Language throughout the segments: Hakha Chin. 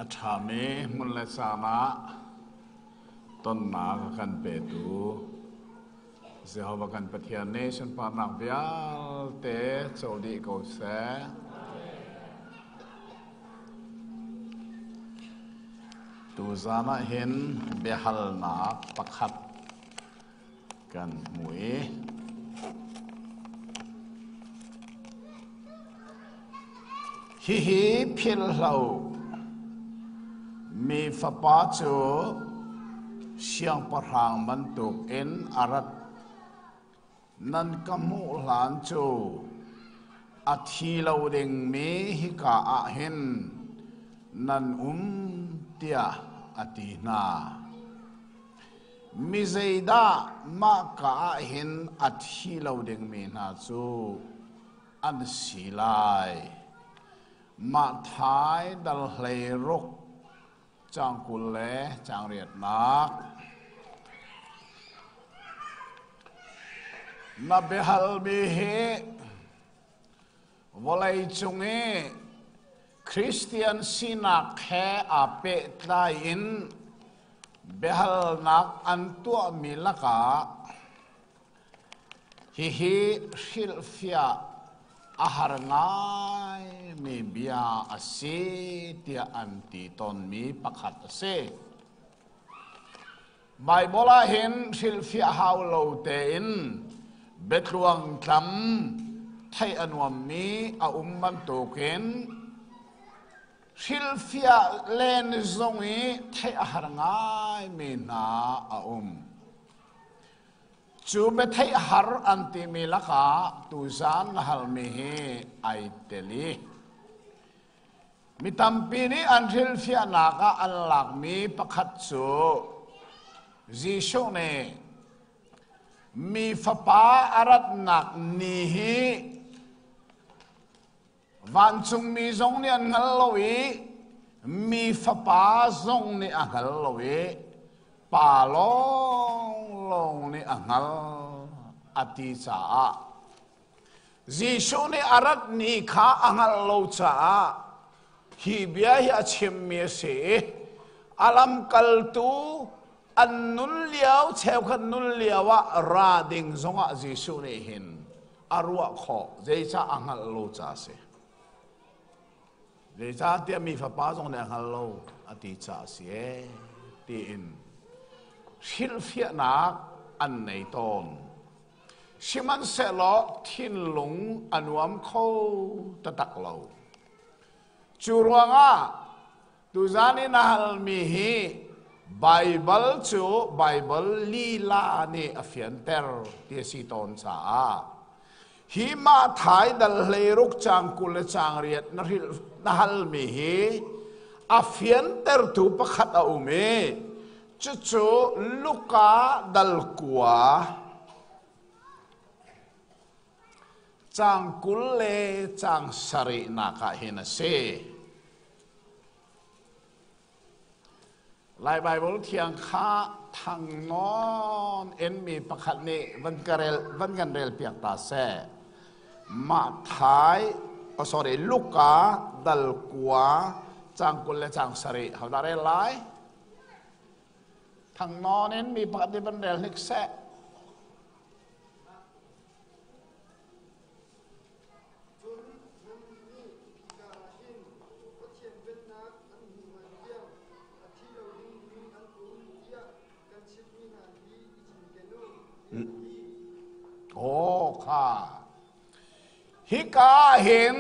A ṭhami hmun le caan ah tonnak a kan petu Jehovah kan Pathian nih sunparnak vialte co dih ko seh. Tuzaan ah hin biahalnak pakhat kan hmu i hihi philhlo mi fapa cu siangpahrang bantukin a rat nan ka hmuh hlan cu a thi lo dingmi hika ah hin nan um tiah a ti hna. Mi zeidah mahka ah hin a thi lo dingmi hna cu an si lai? Mah thai dal 16 caang 20 le caang riatnak. Na biahalmi hi vawleicung i Christian sinak he aa pehtlai in biahalnak an tuahmi lakah hihi hrilhfiah a har ngaimi bia a si tiah an ti tawnmi pakhat a si. Baibal ah hin hrilhfiah hau lo tein biatluangtlam theih a nuammi a um bantukin hrilhfiah len zong i theih a har ngaimi hna a um. Cu biatheih har an timi lakah tuzaan na halmi hi ai tel i mi tampi nih an hrilhfiahnak ah an lakmi pakhat cu Jesuh nih mi fapa a ratnak ni hi Vancungmi zong nih an hngal lo i mi fapa zong nih a hngal lo i pa lawnglawng nih a hngal a ti caah Jesuh nih a rat ni kha a hngalh lo caah hi bia hi a chimmi a si i a lamkaltu an nun lio cheukhat nun lio ah ra ding zongah Jesuh nih hin a ruah khawh zeicah a hngalh lo ca a si zeicahtiah mi fapa zong nih a hngal lo a ti ca a si ee tiin hrilhfiahnak an nei tawn sihmanhsehlaw thinlung a nuam kho taktak lo cu ruangah Tuzan i na halmi hi Baibal cu Baibal lila nih a fianter ti a si tawn caah hi mah thai dal 16 caang 20 le caang riat na hrilh na halmi hi a fiantertu pakhat a um i cucu Luka dal 9 caang 20 le caang sarihnak ah hin a si. Lai Baibal thiang kha thang nawn in mi pakhat nih van ka rel van kan rel piak ta seh. Mah thai oh sorry Luka dal 9 caang 20 le caang sarih ho dah rel lai? Thang nawn in mi pakhat nih van rel hnik seh. Cun nannih nih hika ah hin Pathian Pennak an hmuh ngai tiang a thi lo dingmi an um tiah kan chimhmi hna hi i cinken u, tiah a ti. Aw kha hika hin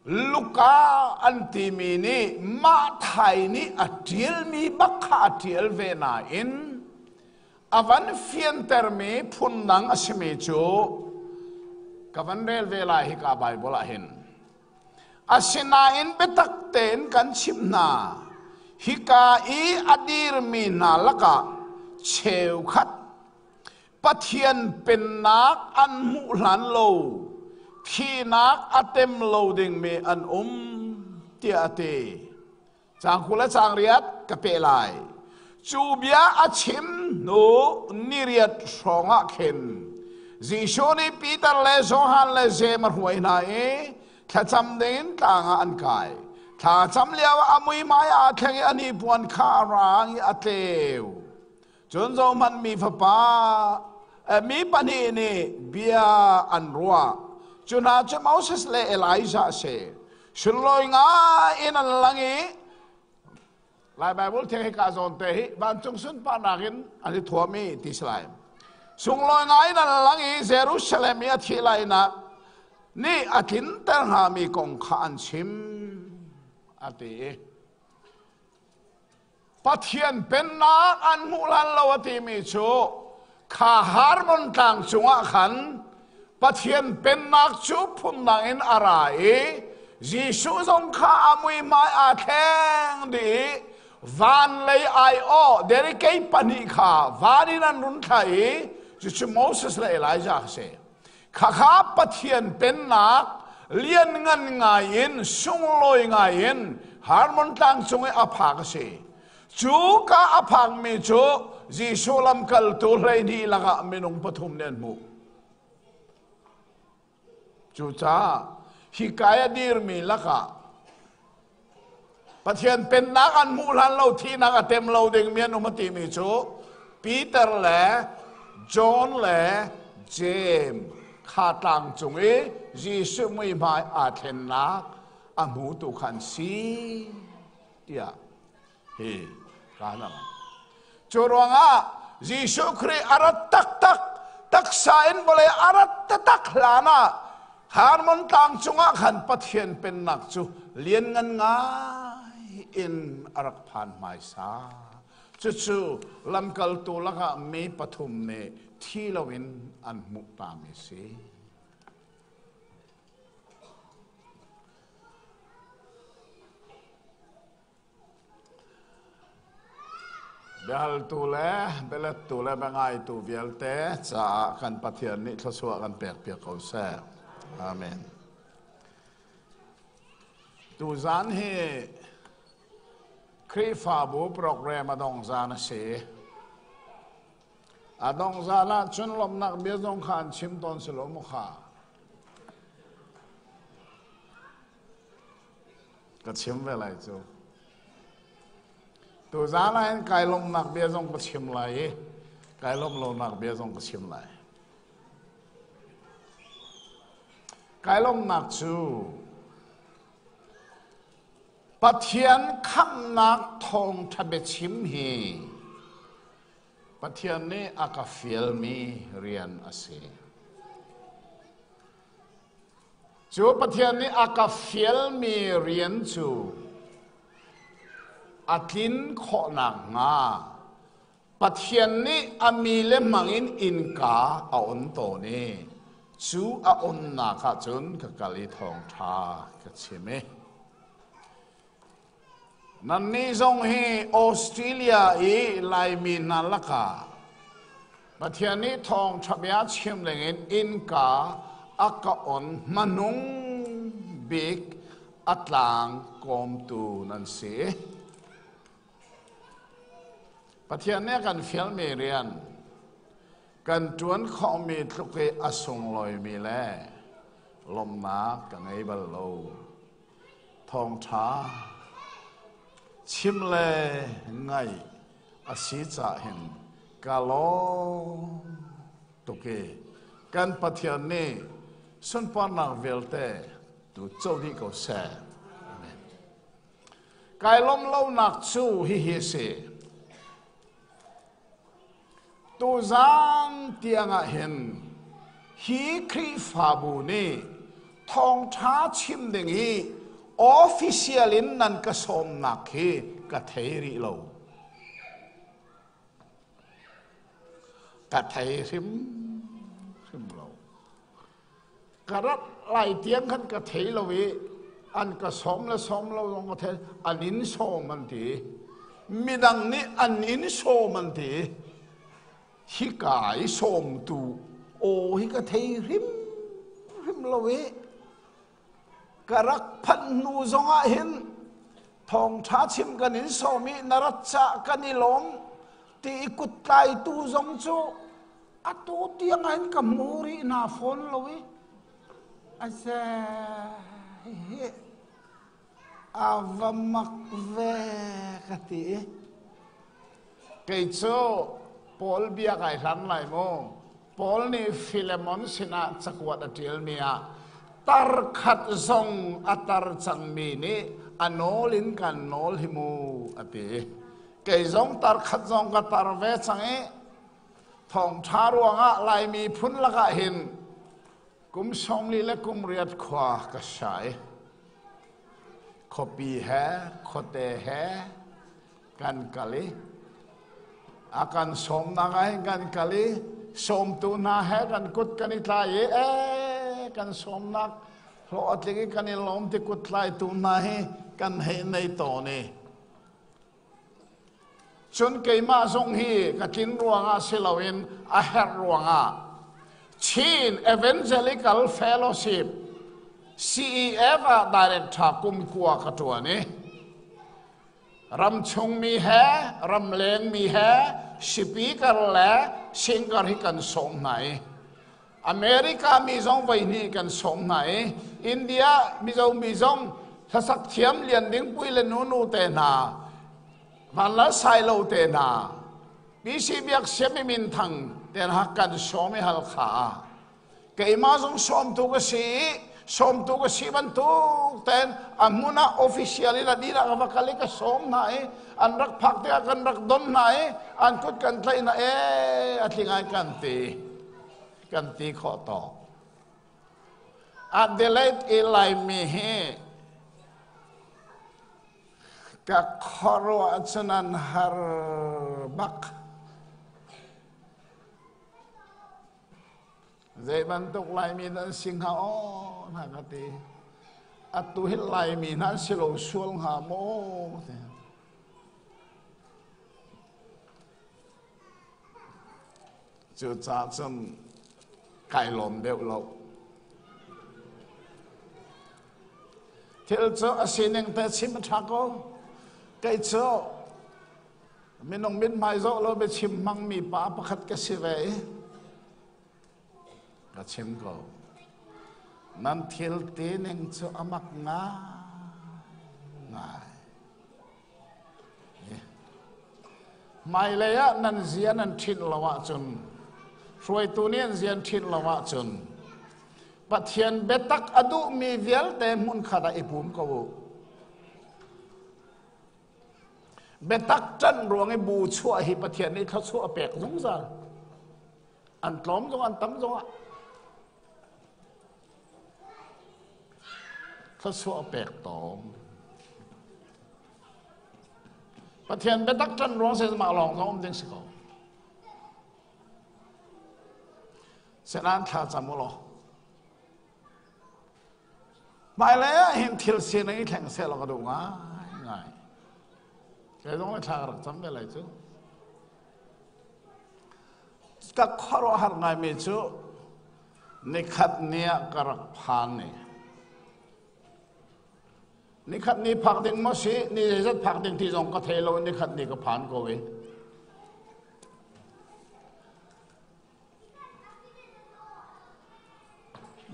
Luka an timi nih mah thai nih a ṭialmi bak kha a ṭial ve nain a van fiantermi phundang a simi cu ka van rel ve lai hika Baibal ah hin. Asinain biatak tein kan chimh hna, hika i a dirmi hna lakah cheukhat Pathian pennak an hmuh hlan lo thihnak a tem lo dingmi an um tiah a ti. Caang 20 le caang riat ka peh lai. Cu bia a chim hnu niriat hrawng ah khin Jesuh nih Peter le Johan le Jeim a hruai hna i thlacam dingin tlang ah an kai. Thla cam lio ah a muihmai aa thleng i a hnipuan kha a raang i a tleu. Cun zohhmanh mi fapa mi pahnih nih bia an ruah. Cu hna cu Moses le Elijah a si. Sunlawi ngai in an lang i Lai Bible theng hi ka zawn te hi vancung sunparnak in an i thuam i ti si lai. Sunglawi ngai in an lang i Jerusalem i a thih lainak nih a tlinter hngami kong kha an chim a ti i Pathian pennak an hmuh hlan lo a timi cu kha Harmon tlang cungah khan Pathian pennak cu phundang in a ra i Jesuh zong kha a muihmai aa thleng dih i van lei aiawh derikei pahnih kha van in an run thlah i cucu Moses le Elijah a si. Khakha Pathian pennak lianngan ngai in sunglawi ngai in Harmon tlang cung i a phak a si. Cu ka a phakmi cu Jesuh lamkaltu 12 lakah minung pathum nih an hmuh. Cucaah hika i a dirmi lakah Pathian pennak an hmuh hlan lo thihnak a tem lo dingmi an um a timi cu Peter le John le James kha tlang cung i Jesuh muihmai aa thlennak a hmutu kha an si tiah hi kaan a Cu ruangah Jesuh Khrih a rat taktak taksa in vawlei a rat taktak hlan ah Hermon tlang cungah khan Pathian pennak cu lianngan ngai in a rak phan hmaisa. Cucu lamkaltu lakah mi pathum nih thi loin an hmuh tami si. Biahaltu le bialettu le biangaitu vialte caah kan Pathian nih thluachuah kan pekpiak ko seh. Amen. Tuzan hi Khrihfabu program a dong zan a si. A dong zan ah cun lawmhnak bia zong kha an chim tawn si lo maw kha? Ka chim ve lai cu. Tuzaan ah hin kai lawmhnak bia zong ka chim lai i kai lawmh lonak bia zong ka chim lai. Kai lawmhnak cu Pathian khamhnak thawngṭha biachim hi Pathian nih a ka fialmi rian a si. Cu Pathian nih a ka fialmi rian cu a tlin khawh nakhnga Pathian nih a mi le hmangin innka a on tawn i cu a onnak ah cun ka kal i thawngṭha ka chim i Nannih zong hi Australia i Laimi hna lakah Pathian nih thawngṭha bia chim dingin innka a ka on hmanung bik a tlang kawmtu nan si. Pathian nih a kan fialmi rian kan ṭuan khawhmi tluk i a sunglawimi le lawmhnak ka ngei bal lo. Thawngṭha chim le ngaih a si cah hin ka lawm tuk i kan Pathian nih sunparnak vialte tu co dih ko seh. Amen. Kai lawm lonak cu hihi a si. Tuzaan tiangah hin hi Khrihfabu nih thawngṭha chim ding hi official in nan ka sawmnak hi ka thei rih lo. Ka thei hrimhrim lo. Ka rat lai tiang khan ka thei lo i an ka sawm le sawm lo zong ka thei an in sawm an ti midang nih an in sawm an ti hika i sawmtu aw hi ka thei hrim hrim lo i ka rak phanh hnu zong ah hin thawngṭha chim kan in sawm i na rat cah kan i lawm ti i kuttlaitu zong cu atu tiang ah hin ka hmu rih hna fawn lo i a ze hi. A va mak ve ka ti. Kei cu Paul bia kai hlam lai mu. Paul nih Filemon sinah cakuat a ṭialmi ah tar khat zong a tar cangmi nih a nawl in kan nawl hi mu a ti. Kei zong tar khat zong ka tar ve cang i thawngṭha ruangah Laimi phun lakah hin kum 40 le kum riat khua ka sai. Khuapi he khuate he kan kal i a kan sawmnak ah hin kan kal i sawmtu hna he kan kut kan i tlai i ee kan sawmnak hlawh a tling i kan i lawm ti kut tlaitu hna hi kan hei nei tawn i cun keimah zong hi ka tlin ruangah si loin a herh ruangah Chin Evangelical Fellowship CEF ah director kum kua ka ṭuan i ramchungmi he ramlengmi he speaker le singer hi kan sawm hna i America mi zong voi hnih kan sawm hna i India Mizo mi zong hlasak thiam Lian Ding Pui le Nunu te hna Vanlal Sailo te hna PC Biak Siam i Minthang te hna kan sawm i Halkha ah keimah zong sawmtu ka si i sawmtu ka si bantuk ten a hmun ah official in a dihlak ka va kal i ka sawm hna i an rak phak tikah kan rak don hna i an kut kan tlaih hna e a tling ai kan ti kan ti khawh tawk Adelaide i Laimi hi ka khuaruah cun an har bak. Zei bantuk Laimi dah an si hnga aw hna ka ti. Atu hi Laimi hna an si lo sual hnga maw ti. Cucaah cun kai lawm deuh lo. Thil cu a sining te chim a ṭha ko. Kei cu minung mithmai zoh lo biachim hmangmi pa pakhat ka si ve i ka chim ko. Nan thil ti ning cu a mak ngai ngai. Hmailei ah nan zia nan ṭhinh lo ahcun hruaitu nih an zian ṭhinh lo ahcun Pathian biatak a duhmi vialte hmunkhat ah i pum ko u. Biatak ṭanh ruang i bu chuah hi Pathian nih thluachuah a pek zungzal. An tlawm zong an tam zongah thluachuah a pek tawn. Pathian biatak ṭan ruang se mah lawng zong um ding si ko. Senan thla cam u law. Hmailei ah hin thil sining i thleng seh law ka duh ngai ngai. Kei zong le thla ka rak cam ve lai cu. Ka khuaruahhar ngaimi cu nikhat ni ah ka rak phan ni. Nikhat ni phak ding maw si, ni zeizat phak ding ti zong ka thei lo, nikhat ni ka phan ko i.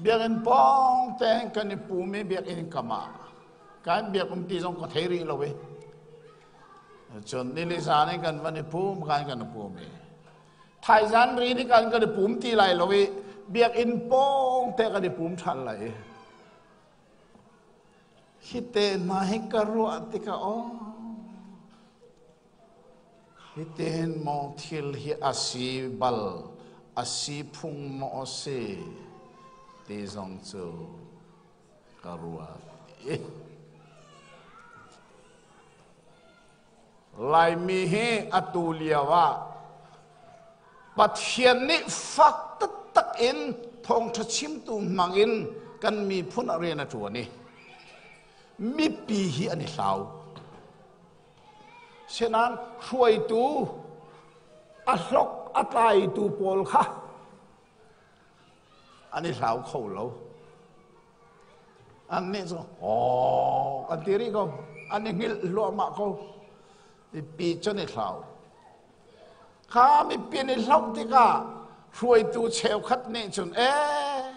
Biakinn pawng tein kan i pum i biakinn kam ah kan biak um ti zong ka thei rih lo i cun nili zan in kan van i pum kan kan i pum i thaizan ri ni kan kan i pum ti lai lo i biakinn pawng te kan i pum ṭhan lai i hi te hna hi ka ruah tikah aw Hitin maw thil hi a si bal, a si phung maw a si ti zong cu ka ruat i Laimi hi atu lio ah Pathian nih fak taktak in thawngṭha chimtu hmang in kan miphun ah rian a ṭuan i mipi hi an i hlau. Sinain hruaitu a hlok a tlaitu pawl kha an i hlau kho lo. Annih cu aw an ti rih ko. An i hngilh hluahmah ko. Mipi cu an i hlau. Kha mipi an i hlauh tikah hruaitu cheukhat nih cun ee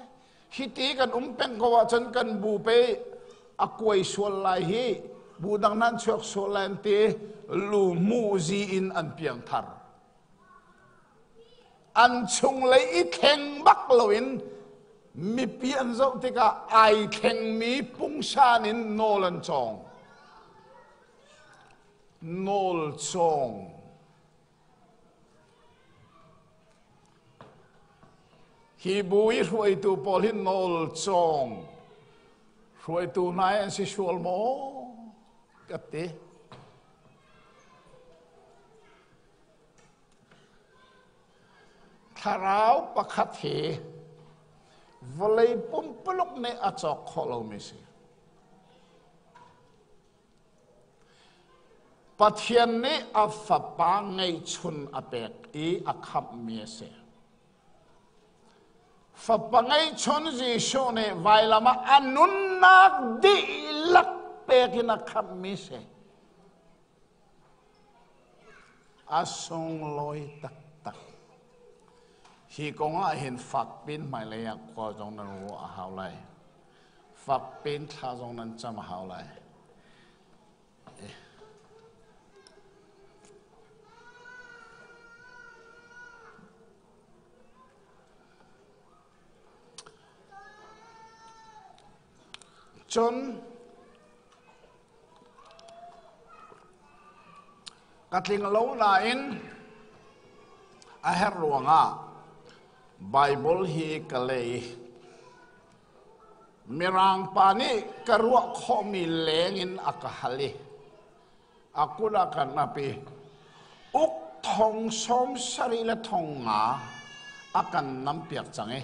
hiti kan um peng ko ahcun kan bu pei a kuai sual lai hi. Bu dang nan chuak sual lai an ti. Lu mu zi in an piang thar. An chunglei i thleng bak loin mipi an zoh tikah ai thlengmi pungsan in nawl an cawng. Nawl cawng. Hi bu i hruaitu pawl hi nawl cawng hruaitu hna hi an si sual maw ka ti. Thlarau pakhat hi vawlei pumpuluk nih a cawk khawh lomi si. Pathian nih a fapa ngeihchun a pek i a khamhmi a si. Fapa ngeihchun Jesuh nih vailam ah a nunnak dihlak pek in a khamhmi si. A sunglawi taktak. Hi kong ah hin fakpin hmailei ah khua zong nan ruah a hau lai. Fakpin thla zong nan cam a hau lai. Cun Ka tling lo nain a herh ruangah Baibal hi ka lei. Mirang pa nih ka ruah khawhmi lengin a ka hal i a kut ah kan ap i uk thong sawm sarih le thong nga a kan nampiak cang i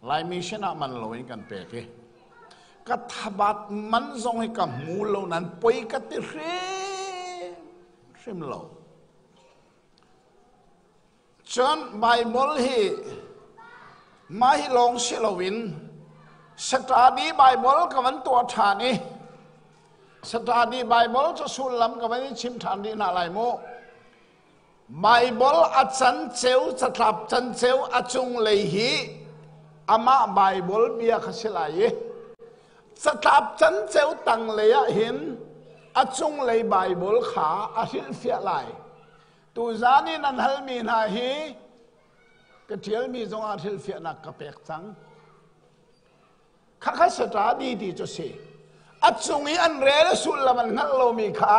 Laimi sinah man loin kan pek i ka thabat man zong hi ka hmu lo nan poi ka ti hrim hrim lo. Cun Baibal hi mah hi lawng si loin Saturday Bible ka van tuah ṭhan i Saturday Bible cu sullam ka van i chim ṭhan rih hna lai mu. Baibal a canceu catlap canceu a cunglei hi amah Baibal bia kha si lai i catlap canceu tanglei ah hin a cunglei Baibal kha a hrilhfiah lai. Tuzan i nan halmi hna hi ka ṭialmi zongah hrilhfiahnak ka pek cang. Khakha sata di ti cu si. A cung i an rel sullam an hngalh lomi kha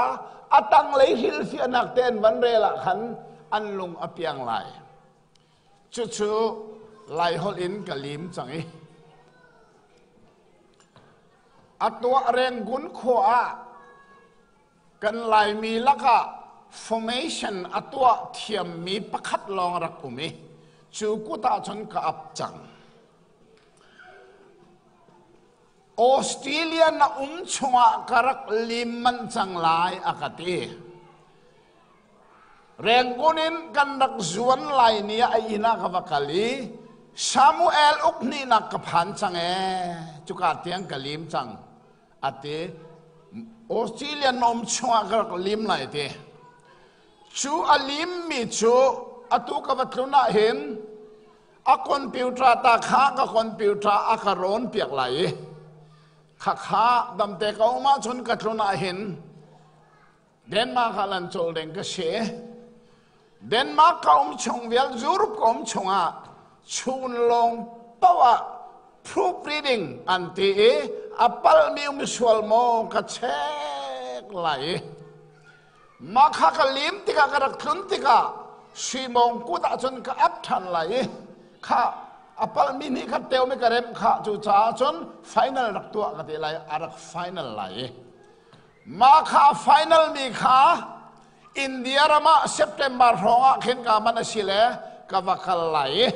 a tanglei hrilhfiahnak te an van rel ah khan an lung a piang lai. Cucu Laiholh in ka lim cang i a tuah Rangoon khua ah kan Laimi lakah formation a tuah thiammi pakhat lawng rak um i cu kut ah cun ka ap cang. Australia na um chungah ka rak lim manh cang lai a ka ti. Rangoon in kan rak zuan lai ni ah a inn ah ka va kal i Samuel ukhnihnak ka phan cang ee cuka tiang ka lim cang a ti. Australia na um chungah ka rak lim lai ti. Cu a limmi cu atu ka va tlun ah hin a computer ta kha ka computer a ka rawn piak lai i khakha damte ka um ahcun ka tlun ah hin Denmark ah lan col ding ka si. Denmark ka um chung vial Europe ka um chungah chun lawng poah proofreading an ti i a palmi um sual maw ka check lai i Mah kha ka lim tikah ka rak tlun tikah suimawng kut ah cun ka ap ṭhan lai i kha a palmi nih kha teomi ka remh kha cucaah cun final rak tuah ka ti lai a rak final lai i mah kha final mi kha India ram ah September hrawng ah khin ka man a si le ka va kal lai i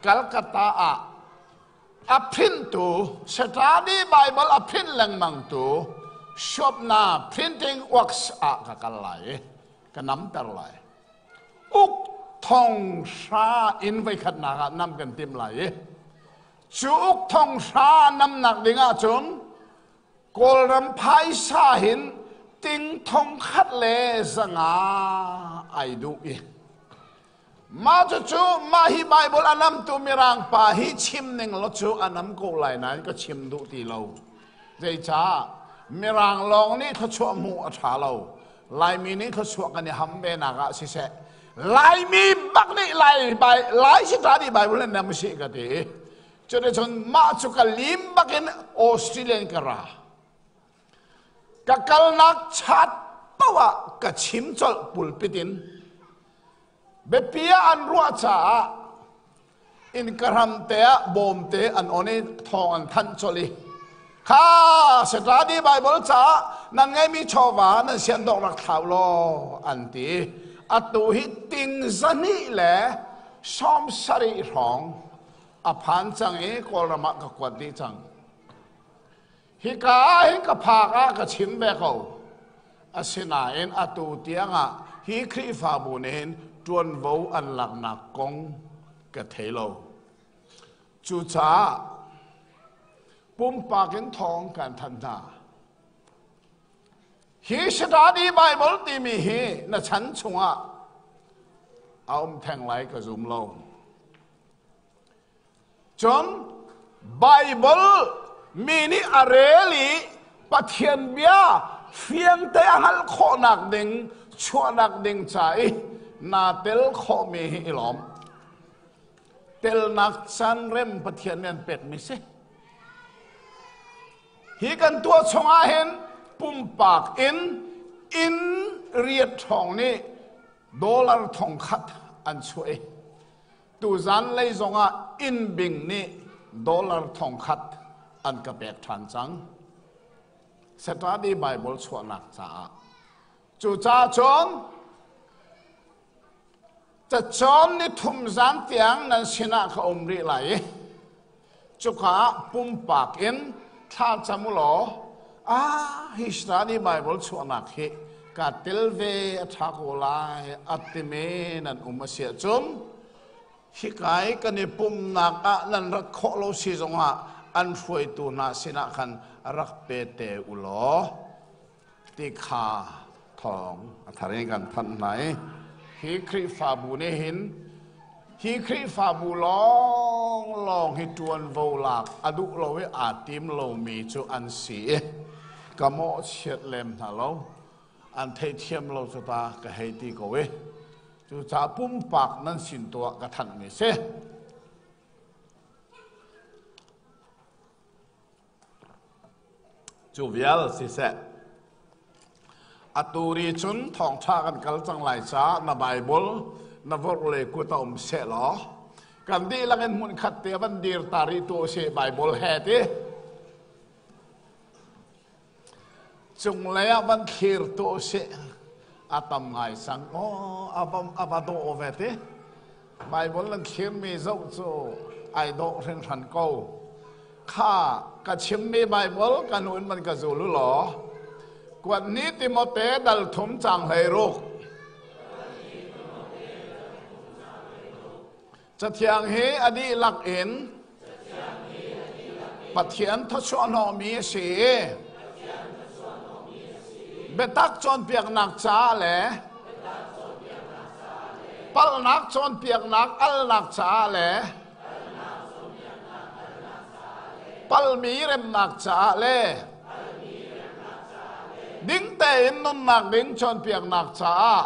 Calcutta ah A printu Saturday Bible a print lengmangtu Shopna Printing Works ah ka kal lai i ka namter lai. Uk thong hra in voikhatnak ah nam kan tim lai i cu uk thong hra namnak ding ahcun Kawlram phaisa hin ting thong khat le zanga ai duh i mah cucu mah hi Bible a namtu Mirang pa hi chim ning law cu a nam ko lai nain ka chim duh ti lo. Zeicah? Mirang lawng nih thluachuah hmuh a ṭha lo. Laimi nih thluachuah kan i ham ve nak ah siseh. Laimi bak nih Lai Lai si ta nih Bible in nam si ka ti. Cuticun mah cu ka lim bakin Australian ka ra. Ka kalnak chat paoh ah ka chim colh pulpit in. Biapi ah an ruah caah innka hram te ah bawmte an on i thawng an thanh colh i kha Saturday Bible caah nan ngeimi chawva nan siandawk rak thlau law an ti. Atu hi ting zahnih le 70 hrawng a phan cang i Kawlram ah ka kuat dih cang. Hika ah hin ka phak ah ka chim ve ko. Asinain atu tiangah hi Khrihfabu nih hin ṭuanvo an laknak kong ka thei lo. Cucaah pumpak in thawng kan thanh hna. Hi Study Bible timi hi na chan chungah a um theng lai ka zum lo. Cun Baibal mi nih a rel i Pathian bia fiangte a hngalh khawhnak ding chuahnak ding ca i naa tel khawhmi hi i lawm. Telnak caan rem Pathian nih an pekmi si. Hi kan tuah chungah hin pumpak in inn riat ṭhawng nih dollar 1000 an chuah i Tuzan lei zongah inn bing nih dollar 1000 an ka pek ṭhan cang. Saturday Bible chuahnak caah. Cucaah cun cacawn ni thum zan tiang nan sinah ka um rih lai i cuka ah pumpak in thla cam u law ah hi study Bible chuahnak hi ka tel ve a ṭha ko lai a timi nan um a si ahcun hikai kan i pumnak ah nan rat khawh lo si zongah an hruaitu hna sinah khan rak pe te u law ti kha thawng a thar in kan thanh hna i hi Khrihfabu nih hin hi Khrihfabu lawnglawng hi ṭuanvo lak a duh lo i aa tim lomi cu an si i ka mawhchiat lem hna lo an theithiam lo cu ta ka hei ti ko i cucaah pumpak nan sin tuah ka thanhmi si. Cu vial siseh, atu ri cun thawngṭha kan kal cang lai caah na Baibal na vorhlei kut a um sehlaw kan dihlak in hmunkhat te van dir ta rih tu usih Baibal he ti. Cunglei ah van thlir tu usih a tam ngai sang aw a va dawh ve ti. Baibal nan thlirmi zoh cu ai dawh hringhran ko. Kha ka chimmi Baibal ka nu in man ka zul u law kuat ni Timote dal thum cang 16. Cathiang hi a dihlak in Pathian thawchuah hnawhmi a si i biatak cawnpiaknak caah le palhnak cawnpiaknak alnak caah le palmi remnak caah le ding tein nunnak ding cawnpiaknak caah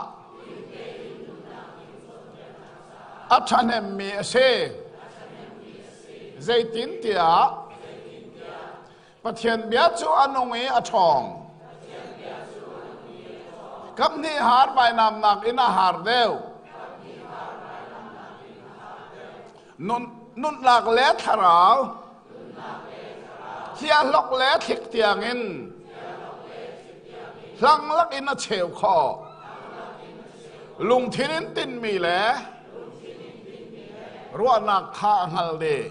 a ṭhahnemmi a si. Zeitintiah Pathian bia cu a nung i a ṭhawng. Kaphnih har vainamnak in a har deuh. Nunnak le thlarau thiahlok le thlik tiangin hlanglak in a cheu khawh. Lungthin in tinhmi le ruahnak kha a hngal dih.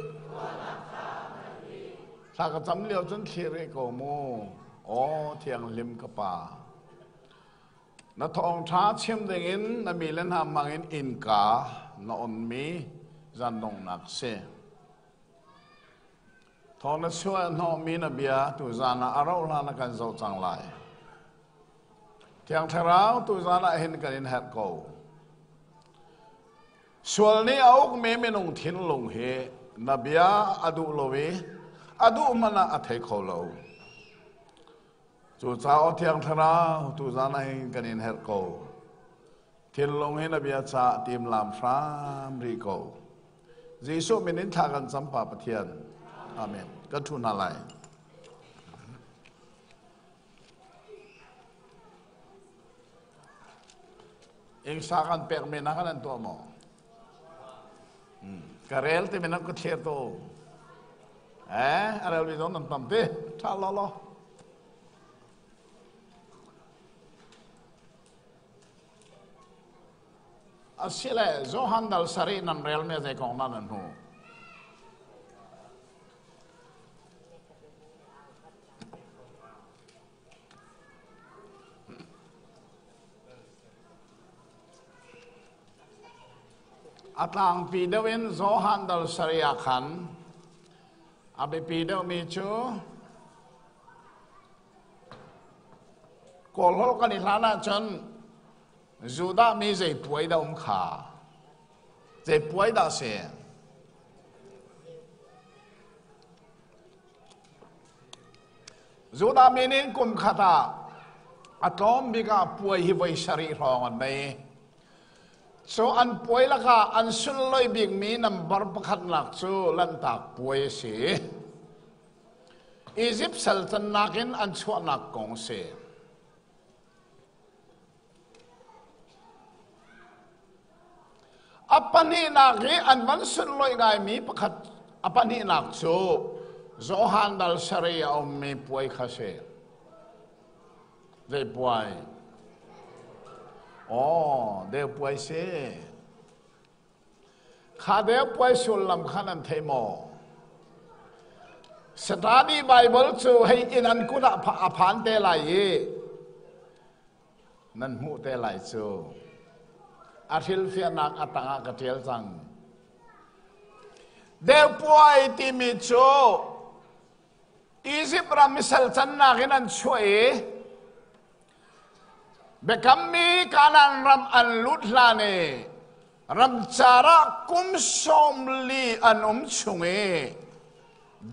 Thla ka cam lio cun thlir rih ko mu. Aw thianghlim ka pa. Na thawngṭha chim dingin na mi le hna hmangin innka na onmi zan donghnak si. Thawng na chuah hnawhmi na bia tuzan ah a rauh hlan ah kan zoh cang lai. Thiang Thlarau tuzan ah hin kan in herh ko. Sual nih a ukmi minung thinlung hi na bia a duh lo i a duh hmanh ah a thei kho lo. Cucaah Thiang Thlarau tuzan ah hin kan in herh ko. Thinlung hin a bia ca timlam hram rih ko. Jesuh min in thla kan cam Pa Pathian. Amen. Kan thu hna lai. Ingsa kan pek men ah kan an tuah maw? Ka rel ti men ka thlir to. Eh, a rel mi zong nan tam ti. Tha lo lo. Asile Johan dal sari nan rel me zei kong nan hnu. A tlangpi deuh in Johan dal sari ah khan a biapi deuhmi cu Kawlholh kan i hlan ahcun Judah mi zei puai dah um kha? Zei puai dah si? Judah mi nih kum khat ah a tlawm bik ah puai hi voi sarih hrawng an nei. Cu an puai lakah an sunlawih bikmi nambar pakhatnak cu Lanhtak puai a si. Izipt sal cannak in an chuahnak kong a si. A pahnihnak i an van sunlawih ngaimi pakhat a pahnihnak cu Johan dal sarih a ummi puai kha si. Zei puai? Aw, deu puai si. Kha deu puai sullam kha nan thei maw? Satani Bible cu hei inn an kut ah a phan te lai i nan hmuh te lai cu. A hrilhfiahnak a tangah ka ṭial cang. Deu puai timi cu Izipt ram i sal cannak in an chuah i Biakammi Kanaan ram an lut hlan i ramcar ah kum 40 an um chung i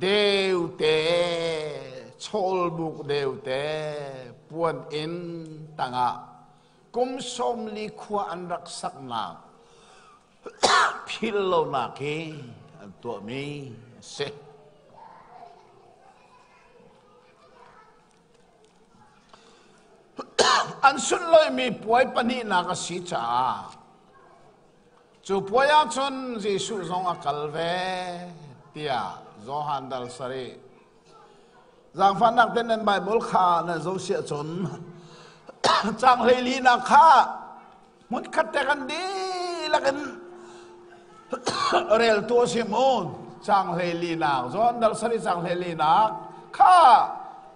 deute chawlbuk deute puan inn tangah kum 40 khua an rak saknak philh lonak hi an tuahmi a si. An sunlawihmi puai pahnihnak a si caah cu puai ah cun Jesuh zong a kal ve tiah Johan dal sarih zaangfahnak ten nan Bible kha nan zoh siah cun caang 14nak kha hmunkhat te kan dihlak in rel tu a si mu caang 14nak Johan dal sarih caang 14nak kha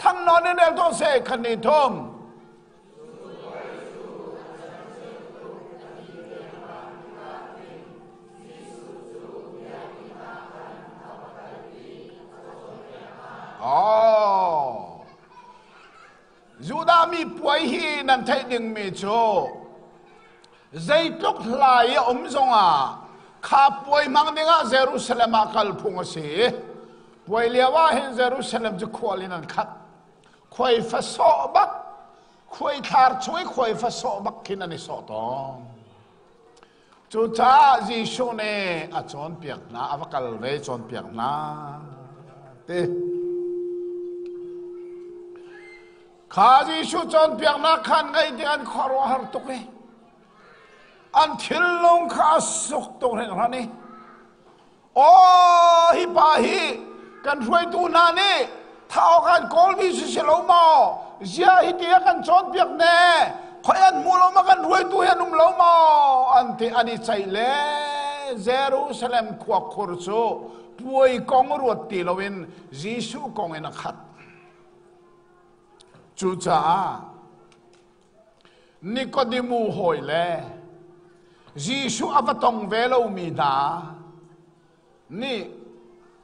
thang nawn in rel tu se khan ni thum. Oh. Judah mi puai hi nan theih dingmi cu zeitluk hla i a um zongah kha puai hmang dingah Jerusalem ah kal phung a si. Puai lio ah hin Jerusalem cu khual in an khat. Khuai fa sawh bak, khuai thlar chung i khuai fa sawh bak khin an i sawh tawn. Cucaah Jesuh nih a cawnpiak hna, a va kal ve cawnpiak hna ti. Kha Jesuh cawnpiaknak khan ngaih ding an khuaruahhar tuk i an thinlung kha a suk tuk hringhran i Aw hi pa hi kan hruaitu hna nih thah awk an kawlmi si si lo maw? Zia hi ti a kan cawnpiak ne? Khoi an hmu lo ma kan hruaitu hi an um lo maw? An ti an i ceih le Jerusalem khua khur cu puai kong ruat ti loin Jesuh kong in a khat. Cucaah Nikodemu hawi le Jesuh a va tong ve lomi hna nih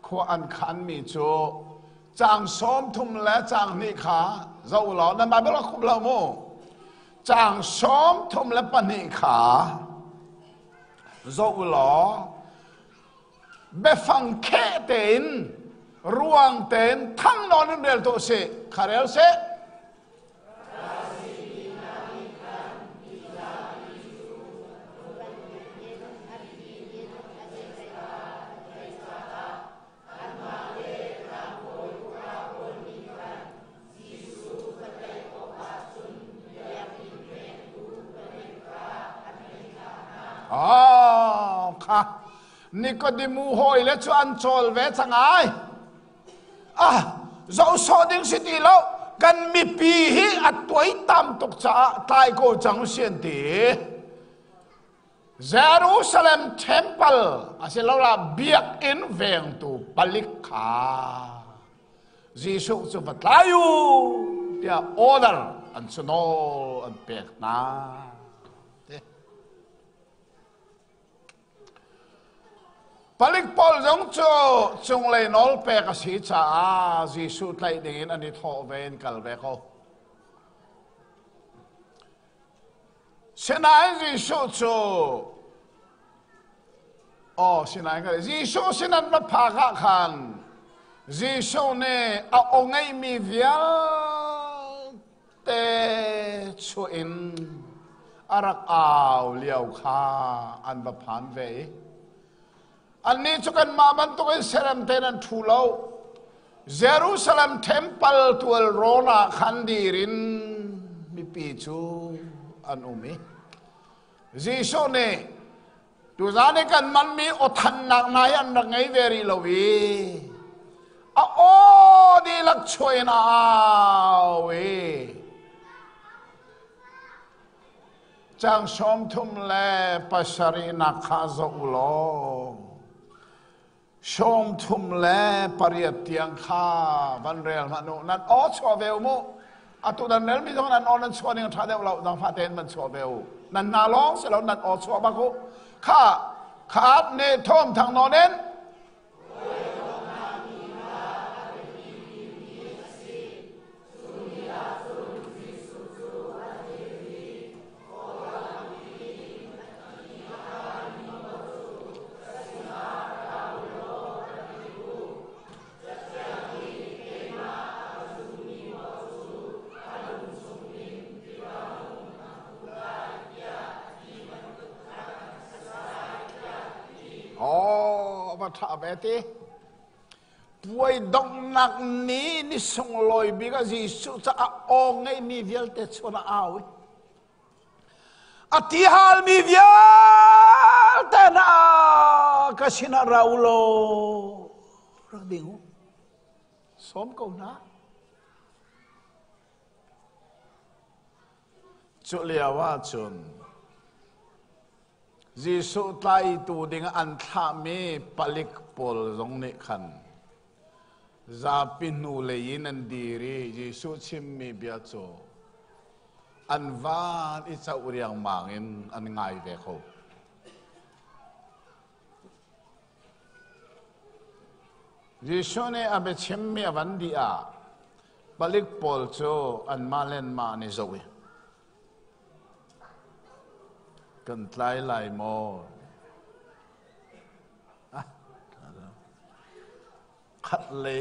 khua an khanmi cu caang 30 le caang hnih kha zoh law nan Bible a khup lo mu caang 32 kha zoh law biafang kheh tein ruang tein thang nawn in rel tuah sih kha rel sih. Oh, kha Nikodemu hawi le cu an cawl ve cang ai. Ah, zoh sawh ding si ti lo. Kan mipi hi a tuaitam tuk caah tlai ko cang si an ti. Jerusalem temple asiloah biakinn vengtu palik kha Jesuh cu va tlai u tiah order an si nawl an pek hna. Palik pawl zong cu cunglei nawl pek a si caah Jesuh tlaih dingin an i thawh ve in kal ve ko. Sinain Jesuh cu aw sinain ka Jesuh sin an va phak ah khan Jesuh nih a aw ngeihmi vialte chuah in a rak au lio kha an va phan ve i Annih cu kanmah bantukin serem tein an ṭhu lo. Jerusalem temple tual rawn ah khan dir in mipi cu an um i Jesuh nih tuzan i kan manmi aw thannak hna hi an rak ngei ve rih lo i a aw dihlak chuah in a au i Caang 37 kha zoh u law 38 tiang kha van rel hmanh u. Nan aw chuah ve u mu. Atu nan relmi zong nan aw nan chuah ning a ṭha deuh lo. Dangfah tein van chuah ve u. Nan hna lawng si lo nan aw chuah bak u. Kha khaat ne thawm thang nawn in Aw, va ṭha ve ti. Puai donghnak ni ni sunglawi bik ah Jesuh caah aw ngeimi vialte chun a au i a ti halmi vialte hna ka sinah ra u law rak ding u. Sawm ko hna. Cu lio ahcun Jesuh tlaitu ding an thlahmi palik pawl zong nih khan zapi hnulei in an dir i Jesuh chimmi bia cu an van i coh riangmang in an ngai ve ko. Jesuh nih a biachimmi a van dih ah palik pawl cu anmah le anmah an i zoh i Kan tlai lai maw? Ah, khat le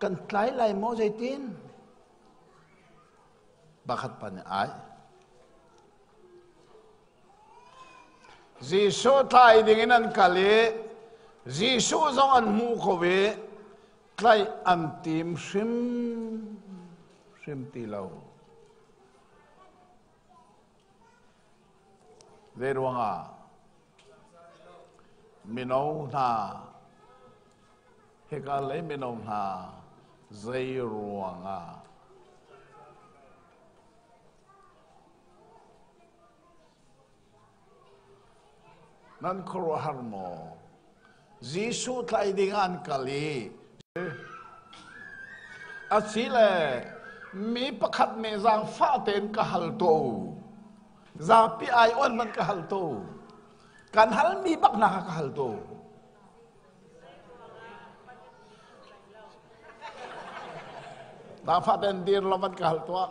kan tlai lai maw zeitin? Pakhat pa nih ai. Jesuh tlai ding in an kal i Jesuh zong an hmu ko i tlaih an tim hrim hrim ti lo. Zeiruangah mino hna hika lei mino hna zei ruangah nan khuaruahhar maw? Jesuh tlaih ding ah an kal i asile mi pakhat nih zaangfah tein ka hal tuah u. Zapi ai on man ka hal tu. Kan halmi bak hna kha ka hal tu. Zaangfah tein dir lo man ka hal tuah.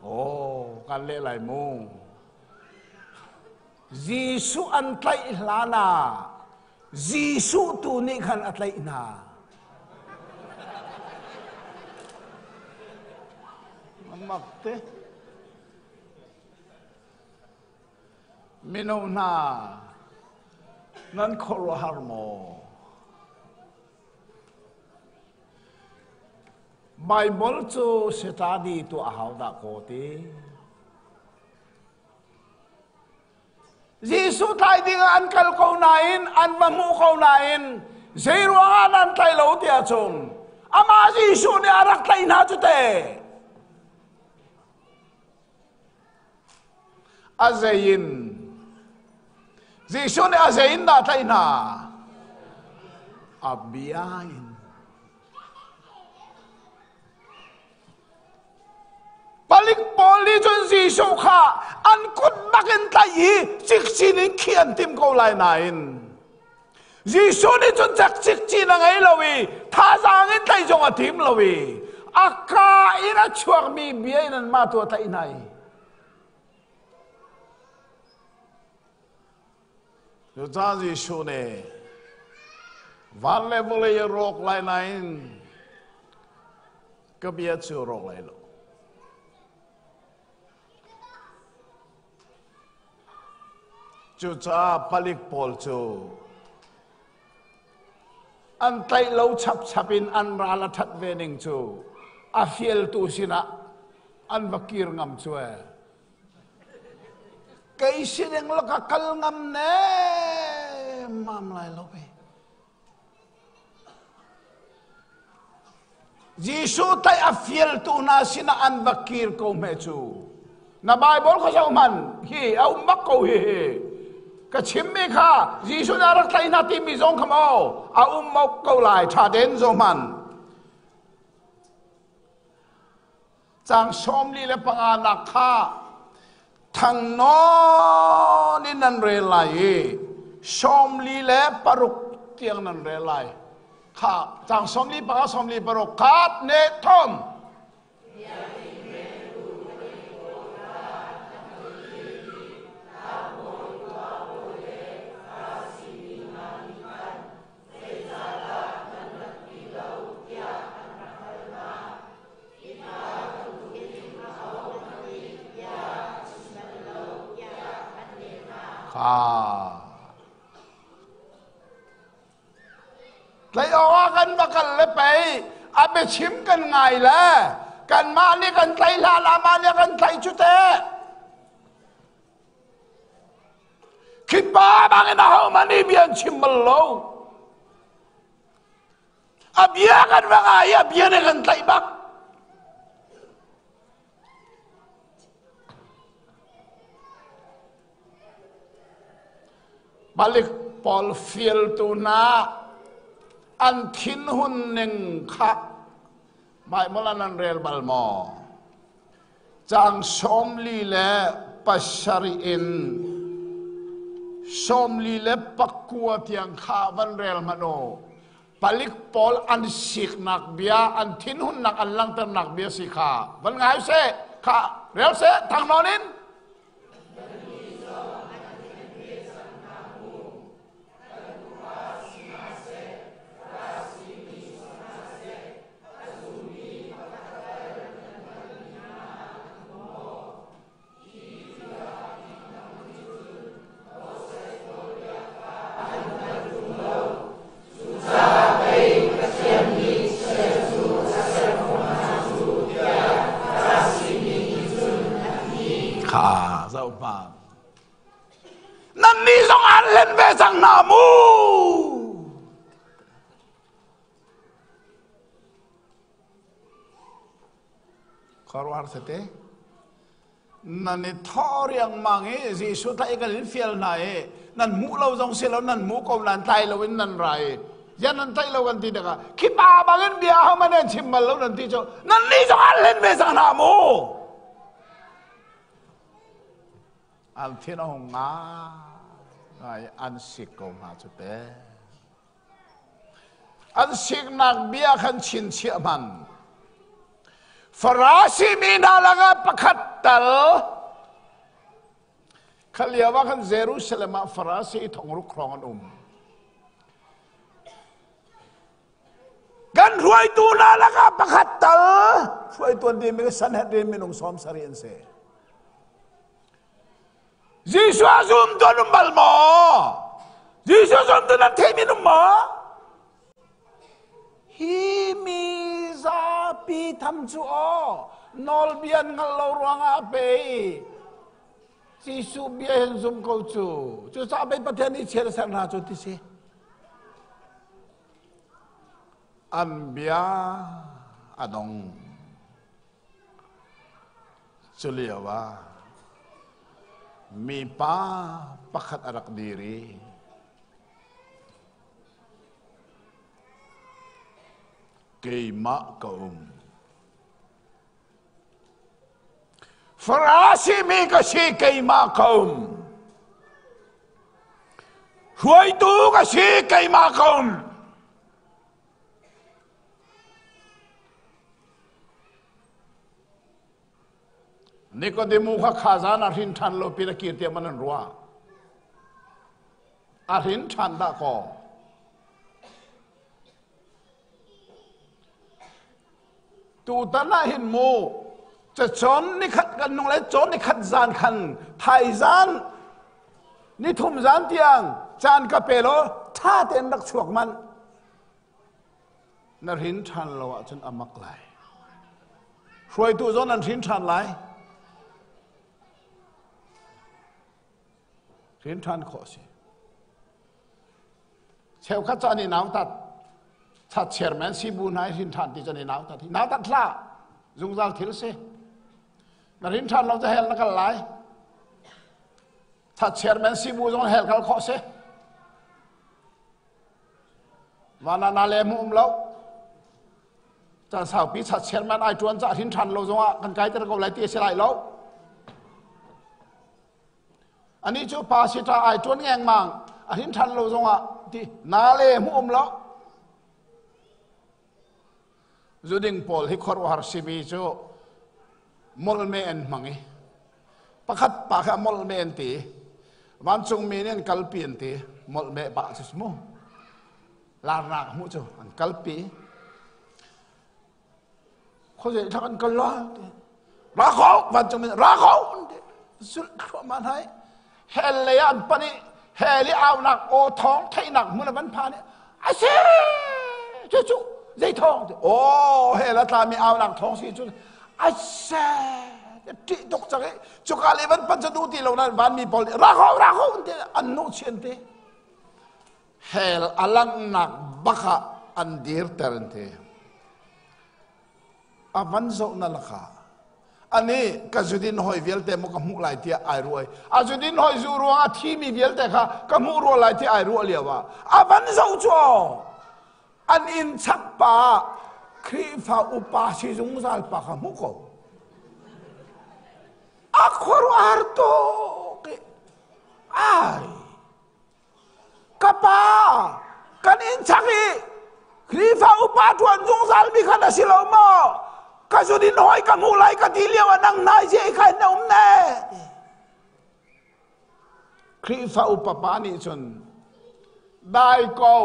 Oh, kan leh lai mu. Jesuh an tlaih hlan ah Jesuh tu nih khan a tlaih hna. Mak te. Mino hna, nan khuaruahhar maw? Bible cu study tuah hau dah ko ti. Jesuh tlai ding ah an kal ko nain an va hmuh ko nain zei ruangah nan tlai lo tiah cun amah Jesuh nih a rak tlaih hna cu te. A zei in Jesuh nih a zei in dah tlaih hna? A bia in. Palik pawl nih cun Jesuh kha an kut bak in tlaih i cikcin in khih an tim ko lai nain Jesuh nih cun cak cikcin a ngei lo i thazaang in tlaih zong a tim lo i a kaa in a chuakmi bia in anmah tu a tlaih hna i Cucaah Jesuh nih van le vawlei a rawk lai nain ka bia cu a rawk lai lo. Cucaah palik pawl cu an tlaih lo chapchap in an ral a ṭhat ve ning cu a fialtu sinah an va kir ngam cu ee. Kei sining lo ka kal ngam ne mam lai lo ve. Jesuh tai a fialtu hna sinah an va kir ko hme cu. Na Bible kha zoh hmanh hi a um bak ko hi hi. Ka chimmi kha Jesuh nih a rak tlaih hna timi zong kha maw a um ko lai ṭha tein zoh hmanh. Caang 45 nak kha thang nawn in nan rel lai i 46 tiang nan rel lai. Kha caang 45 46 khat ne thom. Tlai awk ah kan va kal le pei a biachim kan ngai le kanmah nih kan tlaih hlan amah nih kan tlaih cu teh. Khi pa bangin ahohmanh nih bia an chim bal lo. A bia kan va ngai i a bia nih kan tlaih bak. Palik pawl fialtu hna an thinhun ning kha Bible ah nan rel bal maw? Caang 47 in 49 tiang kha van rel hmanh u. Palik pawl an siknak bia, an thinhunnak an langhternak bia si kha van ngai seh, kha rel seh, thang nawn in. Kha zoh hmanh. Nannih zong aan hlen ve cang hna mu. Khuaruahhar tete. Nan i thawh riangmang i Jesuh tlaih kan in fial hna i nan hmuh lo zong si lo nan hmuh ko nan tlai lo in nan ra i yan nan tlaih lo kan ti tikah khi pa bangin bia ahohmanh nan chim bal lo nan ti cu nan nih zong an hlen ve cang hna mu. An thin a hung ngai an sik ko hna cu te. An siknak bia khan chinchiah hman. Farasi mi hna lakah pakhat tal kha lio ah khan Jerusalem ah Farasi i thongruk hrawng an um. Kan hruaitu hna lakah pakhat tal hruaitu an timi Sanhedrin minung 70 an si. Jesuh a zumtu an um bal maw? Jesuh zumtu nan theimi an um maw? Hi mi zapi tampi tham cu aw nawlbia hngal lo ruangah a pe i Jesuh bia hin zum ko cu. Cucaah pei Pathian nih chiat a ser hna cu ti si. An bia a dong. Cu lio ah mipa pakhat a rak dir i keimah ka um. Farasi mi ka si keimah ka um. Hruaitu ka si keimah ka um. Nikodemu kha khazan a hrin ṭhan lo pin a kir tiah man an ruah. A hrin ṭhan dah kaw. Tutan ah hin mu cacawn nikhat kan nung le cawn nikhat zan khan thaizan nithum zan tiang caan ka pe law ṭha tein rak chuak manh. Na hrin ṭhan lo ahcun a mak lai. Hruaitu zong nan hrin ṭhan lai. Hrin ṭhan khawh a si. Cheukhat cu an i nautat. Chat chairman sibu hna i hrin ṭhan ti cu an i nautat. Nautat hlah. Zungzal thil si. Na hrin ṭhan lo cu hell na kal lai. Chat chairman sibu zong hell kal khawh si. Van ah na le mu um lo. Caan saupi chat chairman ai ṭuan ca hrin ṭhan lo zongah kan kaiter ko lai ti a si lai lo. Anih cu pa sita ai ṭuan ngengmang a hrin ṭhan lo zongah ti na le mu um lo. Zuding pawl hi khuaruahhar simi cu molme an hmang i pakhat pa kha molme an ti vancungmi nih an kalpi an ti molme pa cu mu larnak hmuh cu an kalpi khuazei thak an kal la ti ra ko vancungmi ra ko an ti zulh thluahmah hna i hell lei ah an pan i hell i aunak aw thawng theihnak hmun a van phan i a si cu cu zei thawng ti aw hell a tlami aunak thawng si cu a se ṭih tuk cang i cuka le van pan cu duh ti lo nan vanmi pawl nih ra ko ra ko an ti an nuh chian ti hell a langhnak bak ah an dirter an ti a van zoh na lakah ani ka zudin hoi vialte maw ka hmuh lai tiah ai ruai a zudin hoi zu ruang a thimi vialte kha ka hmuh rua lai tiah ai ruah lio ah a van zoh cu an inn chak pa Khrihfa upa si zungzal pa kha hmu ko a khuaruahhar tuk ai Ka pa, kan inn chak i Khrihfa upa ṭuan zungzal mi kha na si lo maw? Ka zudin hawi ka hmuh lai ka ti lio ah nang nai je kha na um ne. Khrihfa upa pa nih cun dai ko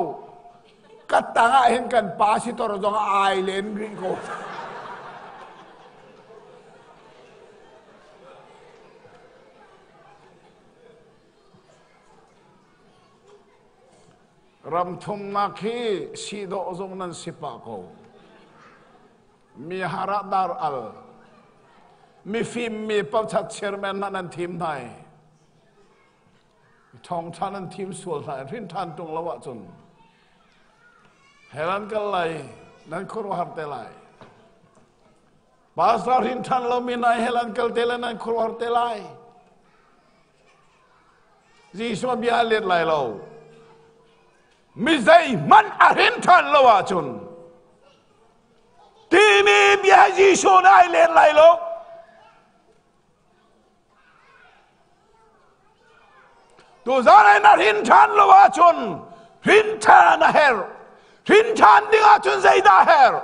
ka tang ah hin kan pa si tor zong ai len rih ko. Ramthumnak hi si dawh zong nan si pah ko. Mi har ah dar al. Mifim mi pochat chairman hna nan thim hna i thawngtha nan thim sual hna i hrin than tung lo ahcun hell an kal lai nan khuaruahhar te lai. Pastor hrin than lomi hna hell an kal te lai nan khuaruahhar te lai. Jesuh bia a let lai lo. Mi zeihmanh a hrin ṭhan lo ahcun timi bia Jesuh nih ai let lai lo. Tuzaan in a hrin ṭhan lo ahcun hrin ṭhan a herh. Hrin ṭhan ding ahcun zeidah a herh?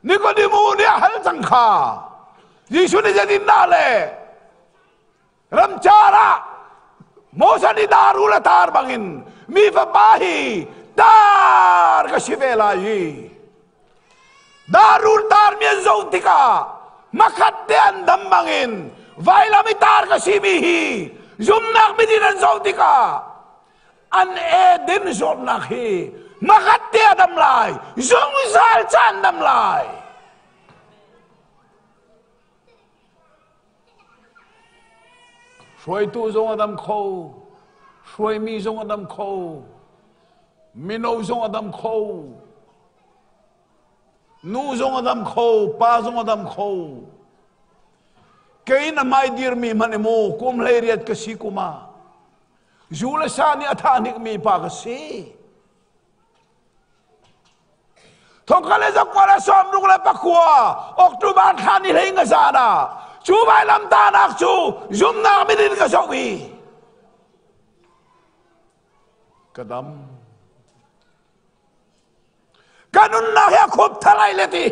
Nikodemu nih a hal cang kha. Jesuh nih zeitindah le Ramcar ah Moses nih darul a tar bangin mi fapa hi tar ka si ve lai hi. Darul tar mi an zoh tikah makhat te an dam bangin vailam i tar ka si mi hi zumnak mitin an zoh tikah an Eden zawtnak hi makhat te a dam lai zungzal caan dam lai. Hruaitu zong a dam kho, hruaimi zong a dam kho, mino zong a dam kho, nu zong a dam kho, pa zong a dam kho. Kei na mai dirmi hmanh mu kum 18 ka si kum ah zu le sa nih a thah hnikmi pa ka si. Thongkhat le zakua le 69 October thla ni hlei nga zan ah cu vailamtahnak cu zumnak mit in ka zoh i ka dam. Ka nunnak hi a khup thalai le ti.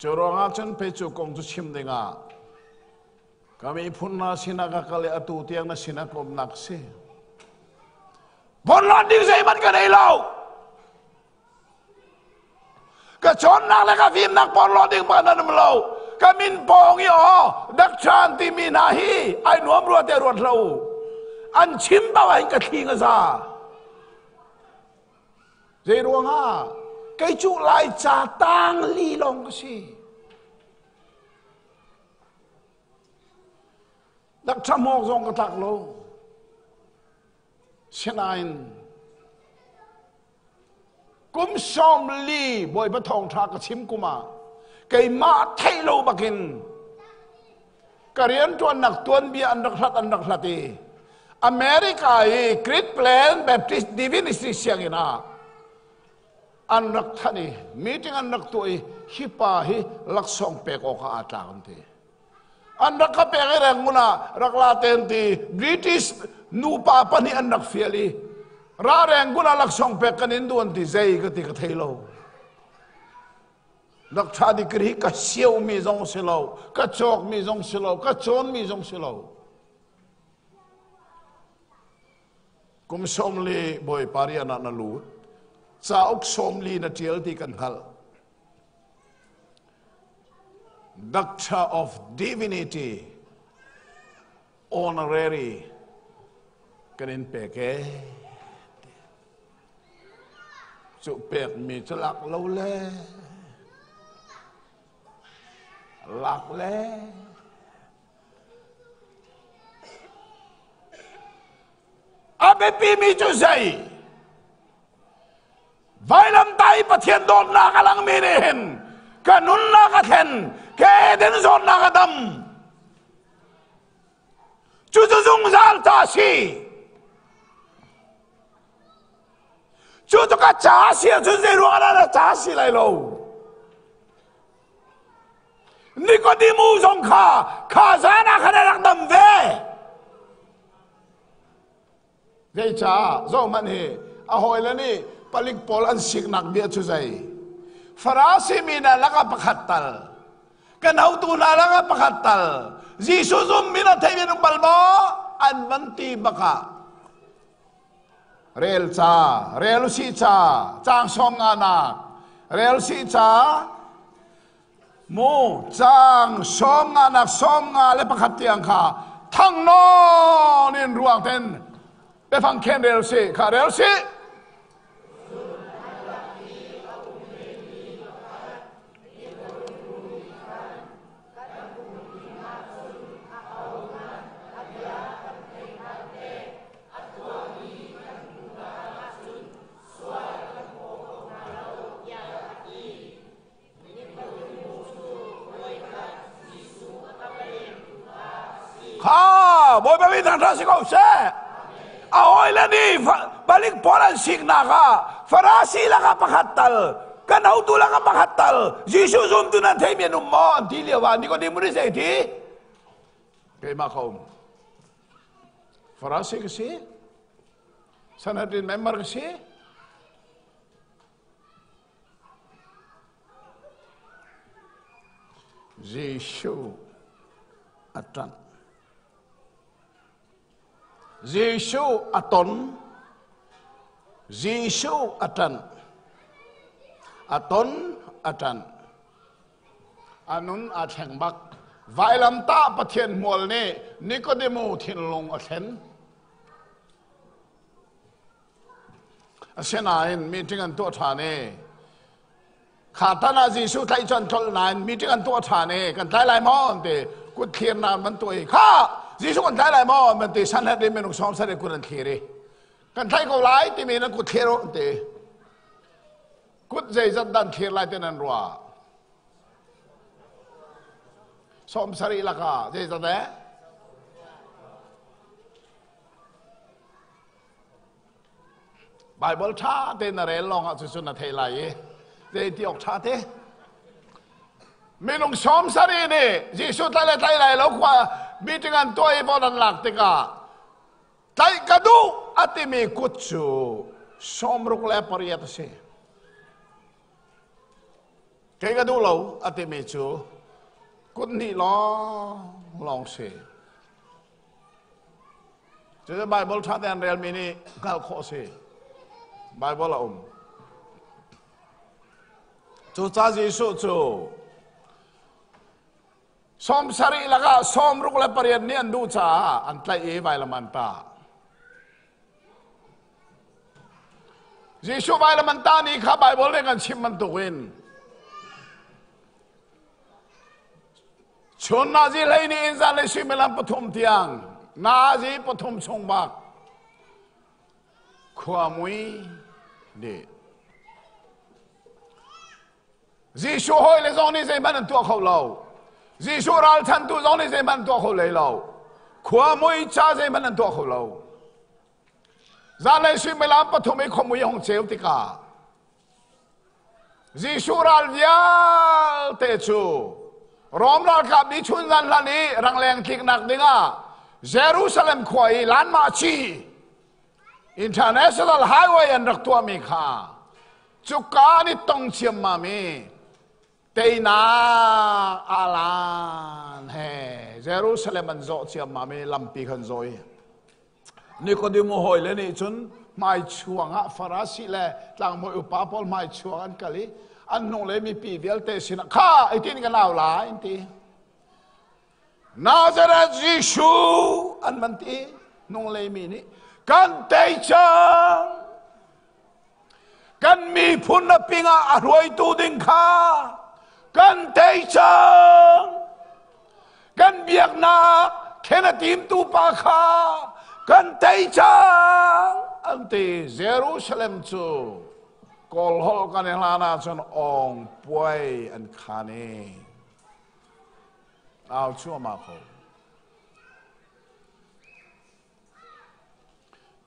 Cu ruangah cun pei cu kong cu chim dingah ka miphun hna sinah ka kal i atu tiang na sinah ka umnak a si. Porhlawt ding zeihmanh ka nei lo. Ka cawnnak le ka fimnak porhlawt ding hmanh an um lo. Ka min pawng i aw dakchan timi hna hi ai nuam rua te ruat lo. An chim paoh ah hin ka thli nga za. Zei ruangah kei cu Laica tang li lawng ka si. Dak ṭhamawk zong ka tlak lo. Sinain kum 40 Bawipa thawngṭha ka chim kum ah keimah theih lo bakin ka rianṭuannak tuanbia an rak hlat an rak hlat i America i Great Plain Baptist Divinity sianginn ah an rak thanh i meeting an rak tuah i hi pa hi laksawng pek awkah aa tlak an ti. An rak ka pek i Rangoon ah rak la te an ti. British nupa pahnih an rak fial i ra Rangoon ah laksawng pek kan in duh an ti zei ka ti ka thei lo. Rak ṭha degree ka siomi zong si lo, ka cawkmi zong si lo, ka cawnmi zong si lo. Kum 40 Bawipa rian ah na lut. Cauk 40 na ṭial ti kan hngalh. Doctor of Divinity honorary kan in pek e. Cu pekmi cu lak lo le lak le a biapimi cu zei vailamtah i Pathian dawtnak a langmi nih hin ka nunnak a thlen ka Eden zawtnak a dam Cucu zungzal ta a si. Cucu ka ca a si ahcun zei ruang ah dah ca a si lai lo. Nikodemu zong kha kha zan ah khan a rak dam ve. Zeicah zohhmanh hi a hawile nih palik pawl an siknak bia cu zei? Farasi mi hna lakah pakhat tal, kan hotu hna lakah pakhat tal, Jesuh zum min a thei mi bal maw? An van ti bak ah rel ca, rel si ca, caang 50 nak, rel si ca, Mu caang 50 nak 51 tiang kha thang nawn in ruang ten biafang khen rel si kha rel si. Kha Bawipa mi thangṭhat si ko seh. A hawile nih palik pawl an siknak ah Farasi lakah pakhat tal kan hotu lakah pakhat tal Jesuh zumtu nan theimi an um maw an ti lio ah Nikodemu nih zei ti? Keimah ka um. Farasi ka si. Sanhedrin member ka si. Jesuh a ṭanh. Jesuh a ton. Jesuh a ṭanh. A ton, a ṭanh. A nun aa thleng bak. Vailamtah Pathian hmual nih Nikodemu thinlung a thlen. Asinain meeting an tuah ṭhan i Kha tan ah Jesuh tlaih cu an tlolh nain meeting an tuah ṭhan i kan tlai lai maw an ti. Kut thlirnak an tuah i kha Jesuh kan tlai lai maw an ti. Sanhedrin minung 70 kut an thlir i kan tlaih ko lai timi nan kut thlir u an ti. Kut zeizat dan thlir lai ti nan ruah? 70 lakah zeizat eh? Bible ṭha te na rel lawng ah cucu na theih lai i zei ti awk ṭha te. Minung 70 nih Jesuh tlai le tlai lai lo khua meeting an tuah i vote an lak tikah tlaih ka duh a timi kut cu 68 a si. Kei ka duh lo a timi cu kut hnih lawng lawng si. Cucu Bible ṭha tein relmi nih hngalh khawh a si. Bible a um. Cucaah Jesuh cu 70 lakah 68 nih an duh caah an tlaih i vailam an tah. Jesuh vailam an tah ni kha Bible nih kan chim bantukin Chun nazi 12 in zanlei suimilam 3 tiang nazi 3 chung bak khua mui dih. Jesuh hawi le zong nih zeihmanh an tuah kho lo. Jesuh ralchantu zong nih zeihmanh an tuah kho lei lo. Khua mui ca zeihmanh an tuah kho lo. Zanlei suimilam 3 i khua mui hong ceu tikah Jesuh ral vialte cu Rom ralkap nih chun zan hlan i rangleng tliknak dingah Jerusalem khua i Lanmah ci International Highway an rak tuahmi kha cuka an i tong ciammam i teinak alan he Jerusalem an zawh ciammam i lampi khan zawh i Nikodemu hawile nih cun hmaichuang ah Farasi le tlangbawi upa pawl hmaichuang an kal i an hnunglei mipi vialte sinah kha itin kan au lai an ti. Nazareth Jesuh an van ti. Hnunglei mi nih kan tei cang. Kan miphun a pingah a hruaitu ding kha kan tei cang. Kan biaknak khen a timtu pa kha kan tei cang an ti. Jerusalem cu Kawl holh kan i hlan ahcun awng puai an khan i au cuahmah ko.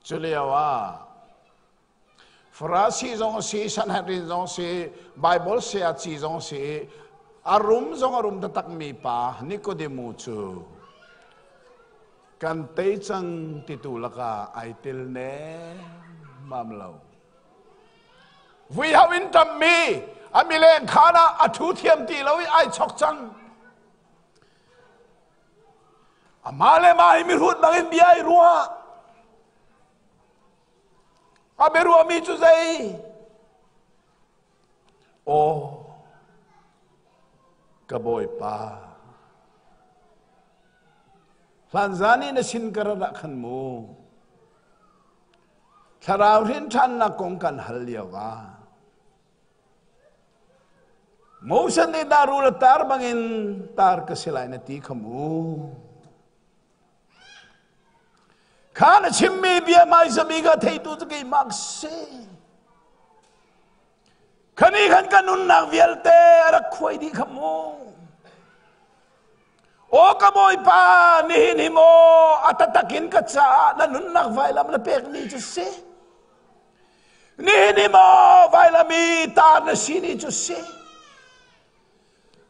Culio ah Farasi zong a si, Sanhedrin zong a si, Bible sayaci zong a si, a rum zong a rum taktakmi pa Nikodemu cu kan tei cang titu lakah ai tel ne mam lo. Vui hau in ṭammi a mileng khaan ah a ṭhu thiam ti lo i ai chok cang. Amah le mah hi mihrut bangin bia ai ruah. A biaruahmi cu zei? Aw, ka Bawipa. Hlan zan i na sin ka rat ah khan mu. Thlarau hrinṭhannak kong kan hal lio ah Moses nih dah rul a tar bangin tar ka si lai na ti kha mu. Kha na chimmi bia hmaisami ka theitu cu keimah ka si. Khani khan ka nunnak vialte a rak khuai dih kha mu. Aw ka Bawipa, nihin hi maw a taktak in ka caah na nunnak vailam na pekmi cu si. Nihin hi maw vailam i tar na si ni cu si.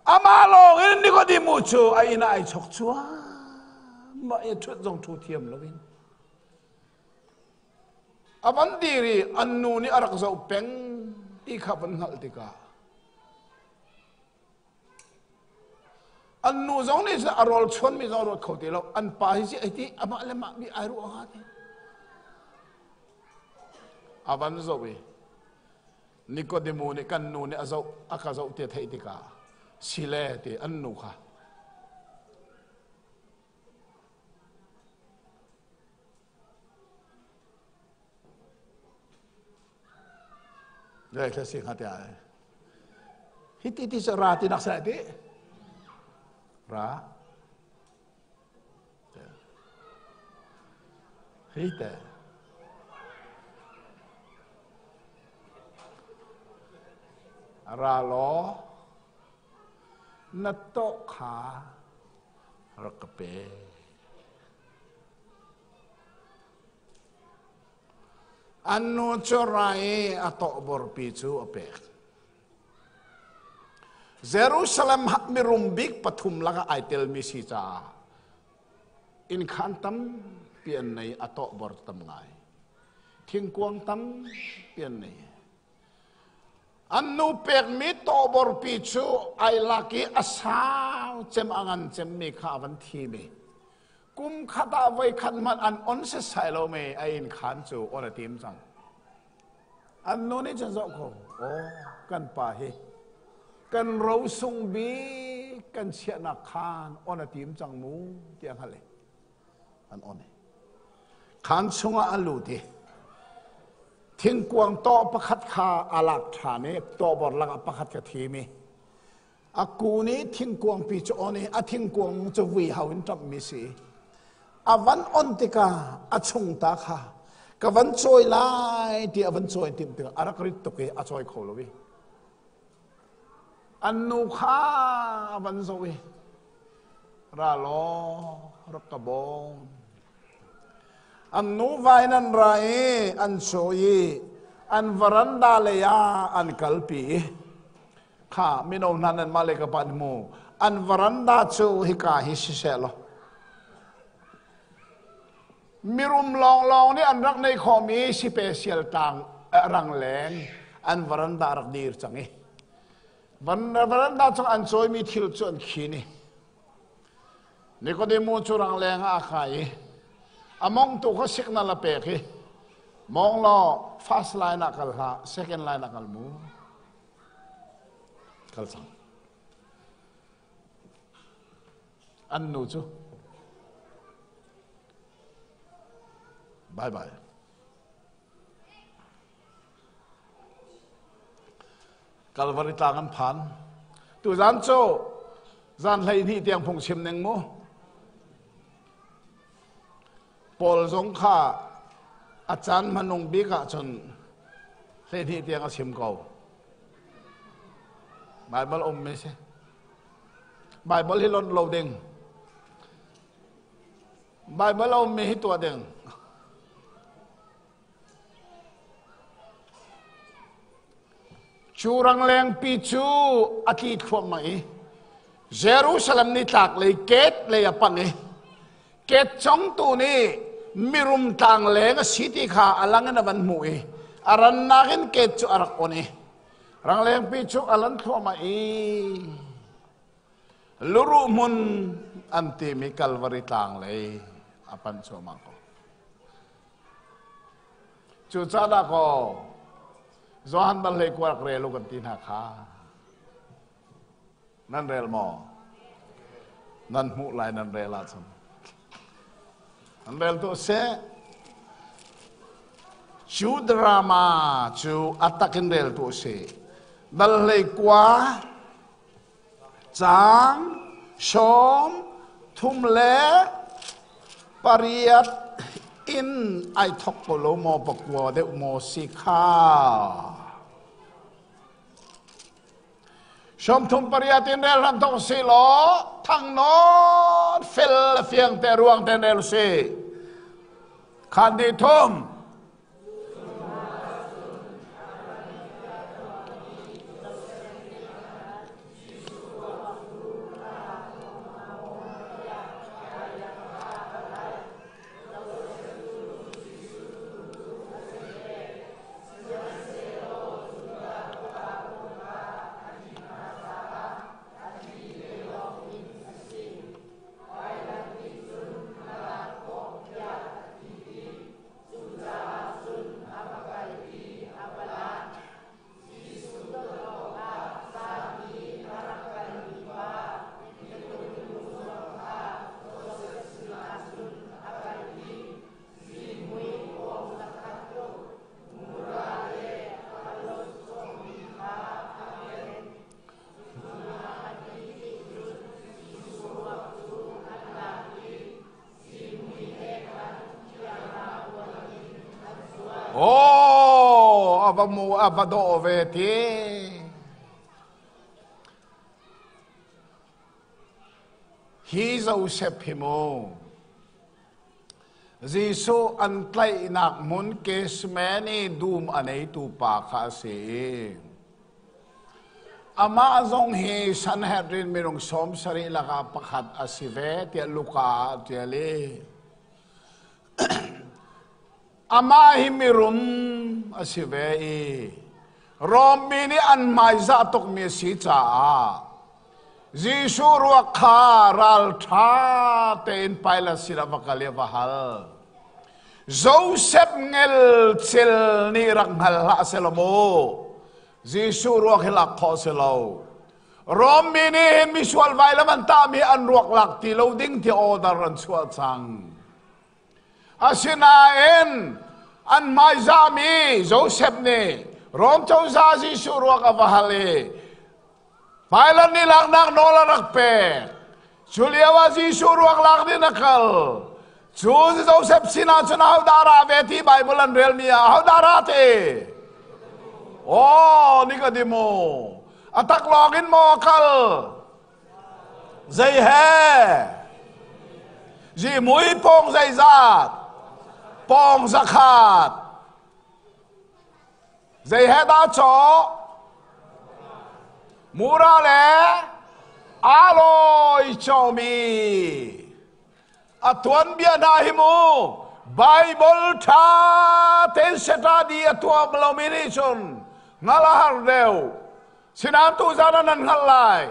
Amah lawng in Nikodemu cu a inn ah ai chok cuahmah i ṭhut zong ṭhu thiam loin. A van dir i an nu nih a rak zoh peng ti kha van hngalh tikah An nu zong nih a rawl chuanmi zong a ruat kho ti lo. An pa hi si ai ti amah le mah mi ai ruah hnga ti. A van zoh i Nikodemu nih kan nu nih a zoh a ka zoh ti a theih tikah sile ti an nu kha Zei thla si hnga tiah. Hi ti ti ra ti nak sai ti. Ra. Hi te. Ra law na to kha rak ka pe. An nu cu ra i a tawhborpi cu a pek. Jerusalem mirum bik pathum lakah ai telmi si caah innkhan tampi an nei, a tawhbor tam ngai. Thingkuang tampi an nei. An nu pekmi tawhborpi cu ai lak i a sau cem a ngan cemmi kha a van thim i kum khat ah voi khat hmanh an on setsai lo mi a inn khan cu on a tim cang. An nu nih cun zoh ko, aw kan pa hi kan rosung bik kan chiahnak khan on a tim cang mu tiah hngalh i an on i khan chungah a lut i thingkuang tawh pakhat kha a lak ṭhan i tawhbor lakah pakhat ka thim i A ku nih thingkuangpi cu on i a thingkuang cu vui hau in ṭamhmi si. A van on tikah a chung ta kha ka van cawi lai ti a van cawi timh tikah a rak rit tuk i a cawi kho lo i an nu kha a van zoh i ra law rak ka bawm. An nuva in an ra i an cawi i an varanda lei ah an kalpi i Kha mino hna nan mah le ka pa mu an varanda cu hika hi siseh law mirum lawnglawng nih an rak nei khawhmi special tlang rangleng an varanda rak dir cang i varanda cung an cawimi thil cu an khin i Nikodemu cu rangleng ah a kai i a mongtu kha signal a pek i mong law first line ah kal hlah second line ah kal mu Kal cang. An nu cu bye bye. Kalvari tlang an phan. Tu zan cu zan 12 tiang phung chim ning mu. Paul zong kha a caan hmanung bik ahcun 12 tiang a chim ko. Baibal ummi si. Baibal hi lonh lo ding. Baibal a ummi hi tuah ding. Cu ranglengpi cu a tli thluahmah i Jerusalem nitlak lei gate lei a panh i gate congtu nih mirum tlang leng a si ti kha a lang in a van hmuh i a rannak in gate cu a rak on i ranglengpi cu a lan thluahmah i luruh hmun an timi Kalvari tlang lei a panh cuahmah ko. Cucaah kaw Johan bal hlei kuak rel u kan ti hna kha. Nan rel maw? Nan hmuh lai nan rel ahcun. Nan rel tu seh. Cu drama cu a takin rel tu si. Dal hlei kua Caang 38 in ai thok ko lo maw pakua deuh maw si kha. 38 in rel hram thok si law thang nawn fel le fiang te ruang te rel si. Khan di thum. A va mu a va dawh ve ti. Hi Joseph hi mu Jesuh an tlaihnak hmun Gethsemane dum a neitu pa kha a si i amah zong hi Sanhedrin minung 70 lakah pakhat a si ve tiah Luka ah a ṭial i amah hi mirum a si ve i Rom mi nih an hmaizah tukmi a si caah Jesuh ruak kha ralṭha tein Pilat sinah va kal i a va hal. Joseph ngelcel nih rak hngal hlah selaw mu, Jesuh ruak hi lak khawh si lo. Rom mi nih hin misual vailam an tahmi an ruak lak ti lo ding ti order an chuah cang. Asinain an hmaizahmi Joseph nih Rom cozah Jesuh ruak a va hal i Pilate nih laknak nawl a rak pek. Cu lio ah Jesuh ruak lak ding a kal. Cu Joseph sinah cun ahodah ra ve ti Bible an relmi ah ahodah ra te? Oh, Nikodemo. A taklawng in maw a kal? Zei he? Zimui pawng zeizat? Pawng zakhat. Zei he dah cawh? Mura le alawi cawmi. A tuanbia hna hi mu Bible ṭha tein study a tuah lomi nih cun hngalh a har deuh. Sinain tuzan ah nan hngalh lai.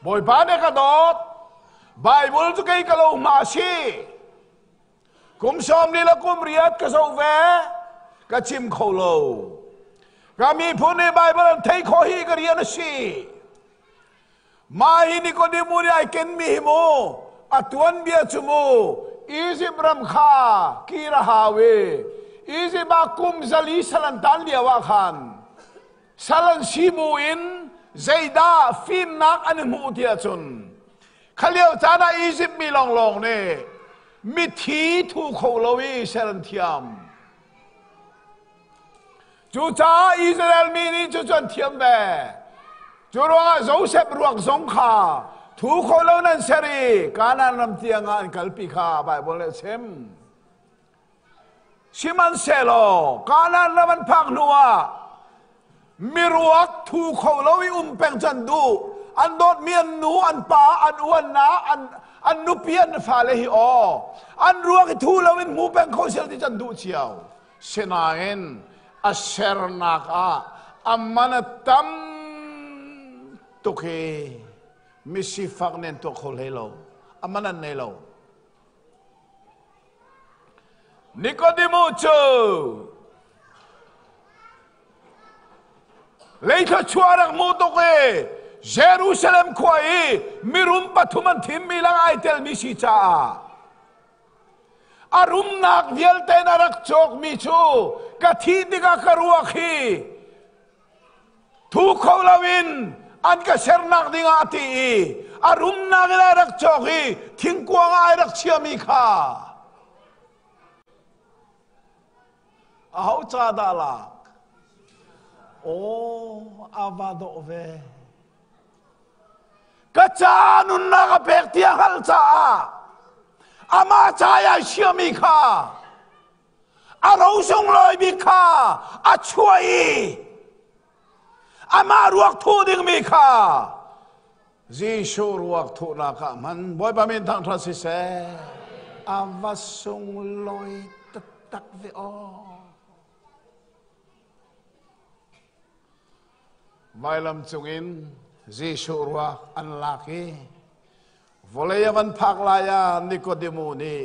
Bawipa nih ka dawt. Bible cu kei ka lo hma a si. Kum sawm li le kum riat ka zoh ve, ka chim kho lo. Ka miphun nih Baibal an thei khawh hi ka rian a si. Mah hi Nikodemu nih ai kenmi hi mu, a tuanbia cu mu, Izipt ram kha kir a hau i Izipt ah kum 400 sal an tan lio ah khan sal an si bu in zeidah fimnak an i hmuh ti ahcun Kha lio caan ah Izipt mi lawnglawng nih mithi thu kho lo i ser an thiam. Cucaah Israel mi nih cucu an thiam ve. Cu ruangah Joseph ruak zong kha thu kho lo nan ser i Kanaan ram tiangah an kalpi kha Baibal nih a chim. Sihmanhsehlaw Kanaan ram an phak hnuah miruak thu kho lo i um peng cu an duh. An dawtmi an nu, an pa, an u, an na, an nupi, an fale hi aw an ruak i thu lo in hmu peng kho sel ti cu an duh cio. Sinain a sernak ah a man a tam tuk hi misifak nih an tuah kho hlei lo. A man an nei lo. Nikodemu cu leithluachuah rak hmu tuk i Jerusalem khua i mirum pathum an thimmi lang ai telmi si caah a rumnak vialte na rak cawkmi cu ka thih tikah ka ruak hi Thu kho loin an ka sernak dingah a ti i a rumnak in ai rak cawk i thingkuang ah ai rak chiami kha aho ca dah lak? Aw, a va dawh ve. Ka ca nunnak a pek ti a hngalh caah amah ca i ai chiami kha A ro sunglawi bik kha a chuah i amah ruak thuh dingmi kha Jesuh ruak thuhnak ah hman. Bawipa min thangṭhat siseh. A va sunglawi taktak ve aw. Vailam cungin Jesuh ruak an lak i Vawlei a van phak lai ah Nikodemu nih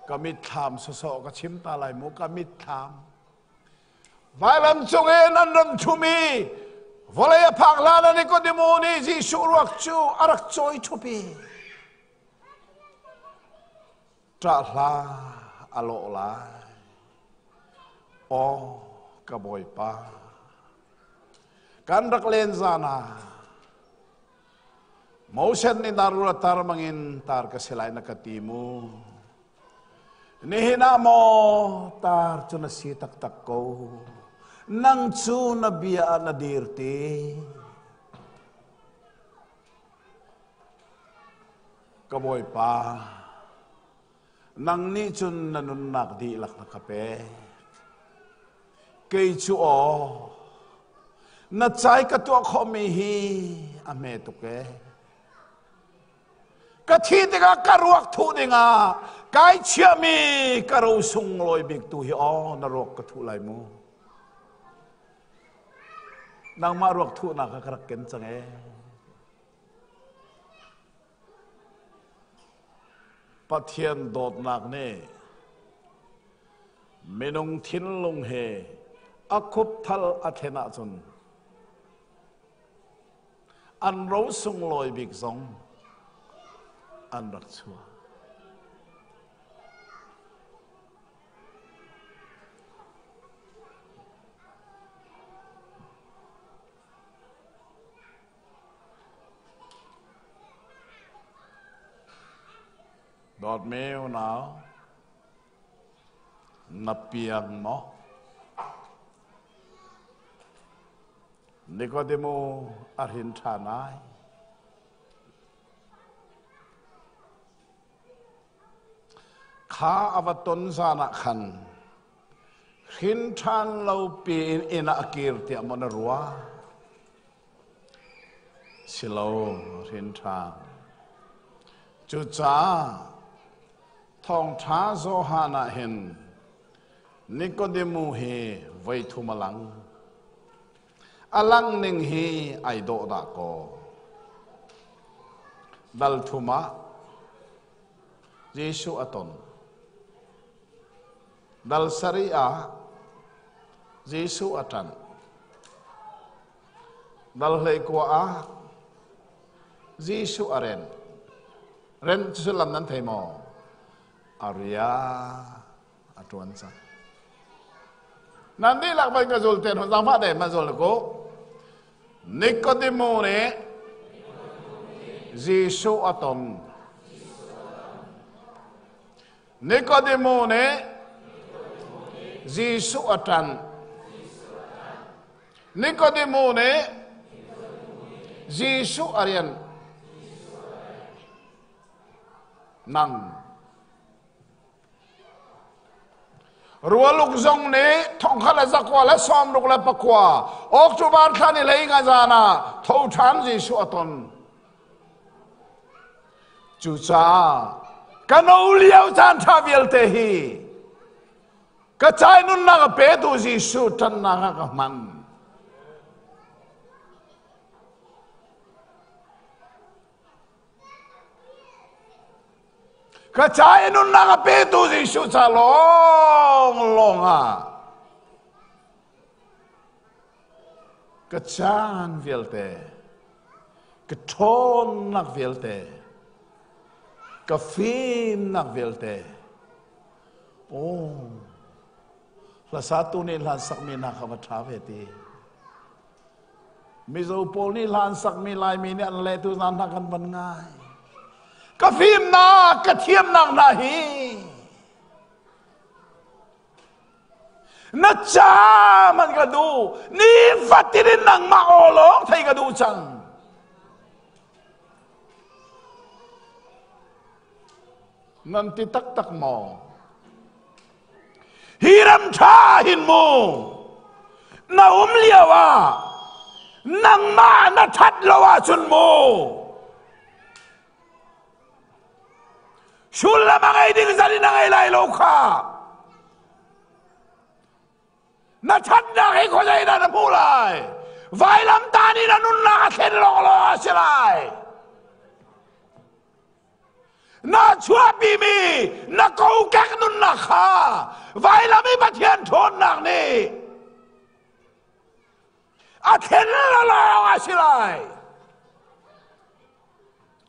ka mitthlam sawsawh ka chim ta lai mu ka mitthlam. Vailam cung in an ram ṭhum i vawlei a phak hlan ah Nikodemu nih Jesuh ruak cu a rak cawi ṭhup i ṭah hla a lawh lai. Aw ka Bawipa, kan rak len zan ah Moses nih darul a tar bangin tar ka si lai na ka ti mu. Nihin ah maw tar cu na si taktak ko. Nang cu na bia ah na dir ti. Ka bawipa, nang nih cun na nunnak dihlak na ka pek. Kei cu aw, na cai ka tuah khawhmi hi a hme tuk ee. Ka thi tikah ka ruak thuh dingah kai chiahmi ka ro sunglawi bik tu hi aw na ruak ka thuh lai mu. Nangmah ruak thuhnak kha ka rak ken cang ee. Pathian dawtnak nih minung thinlung he a khupthal a thlen ahcun an ro sunglawi bik zong an rak chuah. Dawtmi unau, na piang maw? Nikodemu a hrin ṭhan ai. Kha a va ton zan ah khan hrin ṭhan lo piin inn ah a kir tiah maw na ruah? Si lo, hrin ṭhan. Cucaah thawngṭha Johan ah hin Nikodemu hi voi thum a lang. A lang ning hi ai dawh dah kaw. Dal thum ah Jesuh a ton. Dal sarih ah Jesuh a ṭanh. Dal 19 ah Jesuh a renh. Renh cu sullam nan thei maw? A ria a ṭuan cang. Nan dihlak van ka zul te hnu zaangfah tein man zul ko. Nikodemu nih Jesuh a ton. Nikodemu nih Jesuh a ṭanh. Nikodemu nih Jesuh a rian. Nang Rualuk zong nih 1969 October thla ni hlei nga zan ah tho ṭhan Jesuh a ton. Cucaah ka no lio caan ṭha vialte hi ka cai nunnak a petu Jesuh ṭannak ah ka hman. Ka ca i nunnak a petu Jesuh ca lawnglawng ah ka caan vialte, ka ṭhawnnak vialte, ka fimnak vialte, oh, hlasatu nih hlan sakmi hna kha va ṭha ve ti. Mizo pawl nih hla an sakmi Laimi nih an lehtu zan hna kan van ngai. Ka fimnak, ka thiamnak hna hi na ca man ka duh ni fatin in nangmah aw lawng thei ka duh cang nan ti taktak maw Hi ram ṭha hin mu na um lio ah nangmah na ṭhat lo ahcun mu sullam a ngei ding zan in a ngei lai lo kha na ṭhatnak hi khuazei dah na hmuh lai vailamtah nih na nunnak a thlen lawnglawng a si lai Na chuahpimi na kokek nunnak kha vailam i Pathian ṭhawnnak nih a thlen lawng a si lai.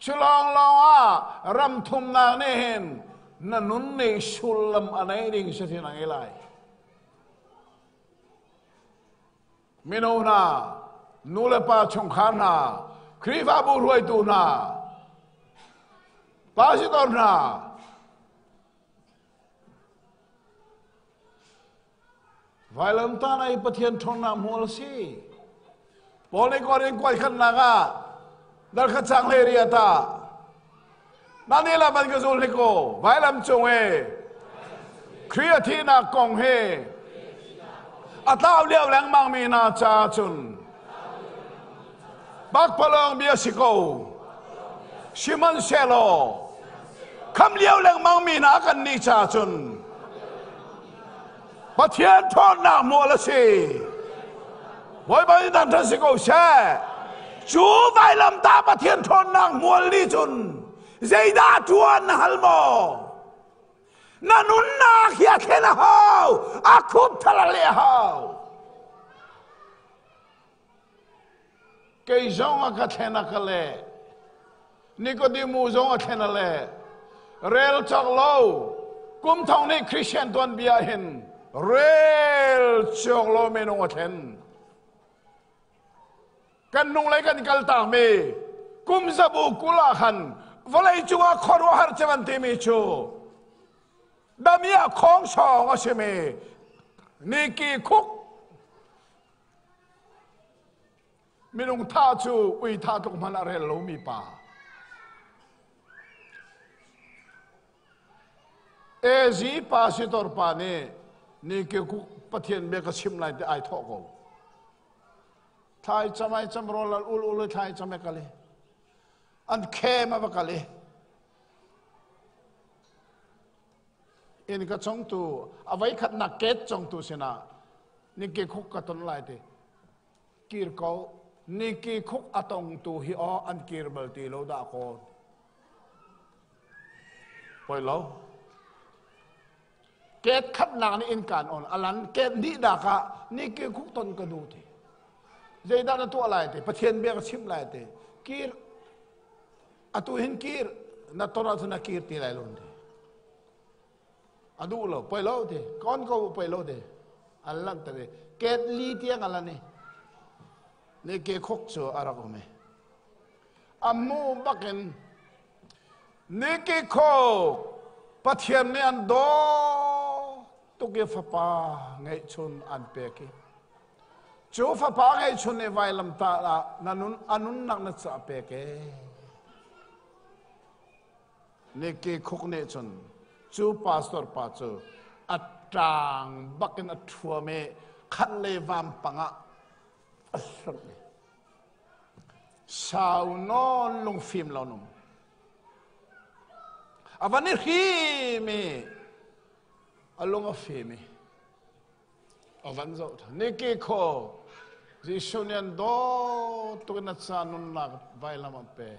Cu lawnglawng ah ram thumnak nih hin na nun nih sullam a nei ding si thin a ngei lai. Mino hna, nu le pa chungkhar hna, Khrihfabu hruaitu hna, pastor hna, Vailamtah i Pathian ṭhawnnak hmual a si. Paul nih Korin kuai khatnak ah dal khat sang hlei riat ah nan nih la van ka zul hnik u vailam cung i Khrih a thihnak kong hi a tlau lio lengmang mi hna ca cun pakpalawng bia si ko sihmanhsehlaw kham lio lengmang mi hna kan nih ca cun Pathian ṭhawnnak mual a si. Bawipa nih thangṭhat si ko seh. Cu vailamtah Pathian ṭhawnnak mual nih cun zeidah ṭuan na hal maw? Na nunnak hi a thlen a hau, a khup thal a leh a hau. Kei zong a ka thlen a ka leh. Nikodemu zong a thlen a leh. Rel cawk lo. Kum thong nih Christian tuanbia hin rel cawk lo minung a thlen. Kan nung lei kan kal tak mi kum zabu kul ah khan vawlei cungah khuaruahhar cem an timi cu damiah khawng sawng a simi Niki Khuk Minung thah cu ui thah tluk hmanh a rel lomi pa. Ezi pasitor pa nih ni ke Pathian bia ka chim lai ti ai thawh ko. Thlai cam ai cam rol al ul ul thlai cam e kali. An khem a va kali. Inn ka chongtu a voi khatnak ket chongtu sinah niki khuk ka ton lai ti kir ko niki khuk a tongtu hi aw an kir bal ti lo dah kaw poi lo ket khatnak nih in kan on alan ket nih dak ah niki khuk ton ka du ti zeidah na tuah lai ti pathian bia ka chim lai ti kir atu hin kir na ton ahcun na kir ti lai lo ti a duh lo poi lo ti kon ko poi lo ti an langhter i ket li tiang a lan i ne ke khok cu a rak um i a mu bakin ni ke khok Pathian nih an daw tuk i fapa ngeihchun an pek i Cu fapa ngeihchun i vailamtah ah na nun a nunnak na ca pek e. Nicky Cook nih cun cu pastor pa cu a ṭang bakin a ṭhuam i khat le vampang ah a hlonh i sau nawn lungfim lo nung a van i hrim i a lung a fim i A van zoh ṭhan. Niki khaw Jesuh nih an dawt tuk in a ca nunnak vailam a pe.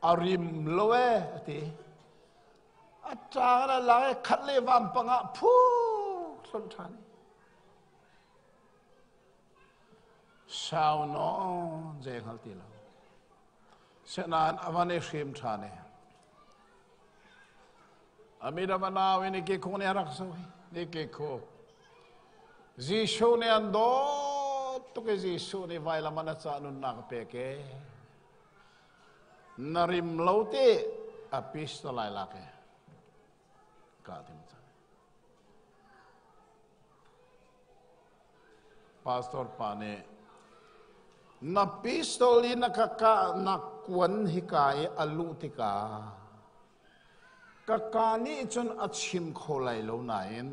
A rim lo e a ti. A ṭang a lang i khat le vampang ah phu hlon ṭhan. Sau nawn zei hngal ti lo. Senain a van i hrim ṭhan i Amida nau in ke khung nih a rak so hi ni ke khu Jesuh nih an dawt tuk i Jesuh nih vailam an a cah nunnak a pek e na rim lo ti a pistol lai lak e ka tim cang Pastor pa nih na pistol in na ka kah na kuan hika i a luh tikah ka ka nih cun a chim kho lai lo nain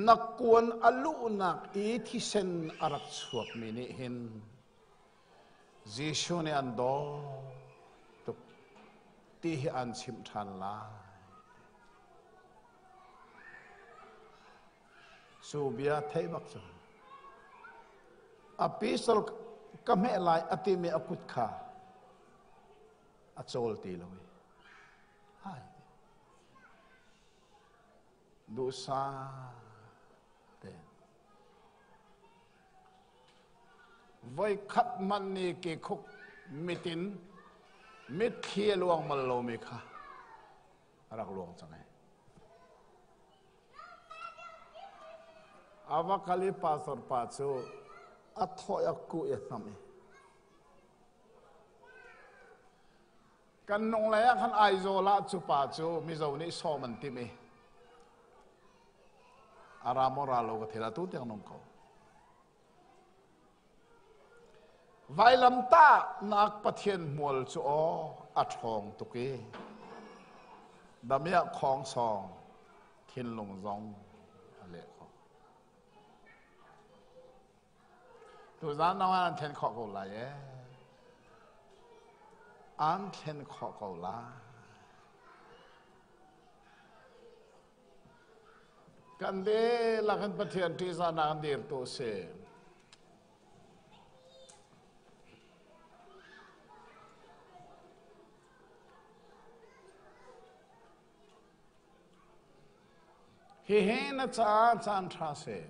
na kuan a luhnak i thisen a rak chuakmi nih hin Jesuh nih an dawt tuk ti hi an chimh ṭhan lai. Cu bia theih bak cu a pistol ka hmeh lai a timi a kut kha a cawl ti lo i hai duhsah te voi khat hmanh ni ke khuk mitin mitthli a luang mal lomi kha a rak luang cang ai A va kal i pastor pa cu a thawh i a kuh i a hnamh i kan nung lei ah khan Aizawl ah cu pa cu Mizo nih sawm an timh i. A ra maw ra lo ka thei la tu tiang nung ko. Vailamtahnak Pathian hmual cu aw a ṭhawng tuk i damiah khawngsawng thinlung zong a leh khawh. Tuzaan nang an thlen khawh ko lai ee. An thlen khawh ko lai. Kan dihlak in Pathian ṭihzahnak an dirtu a si. Hihi na caah caan ṭha si.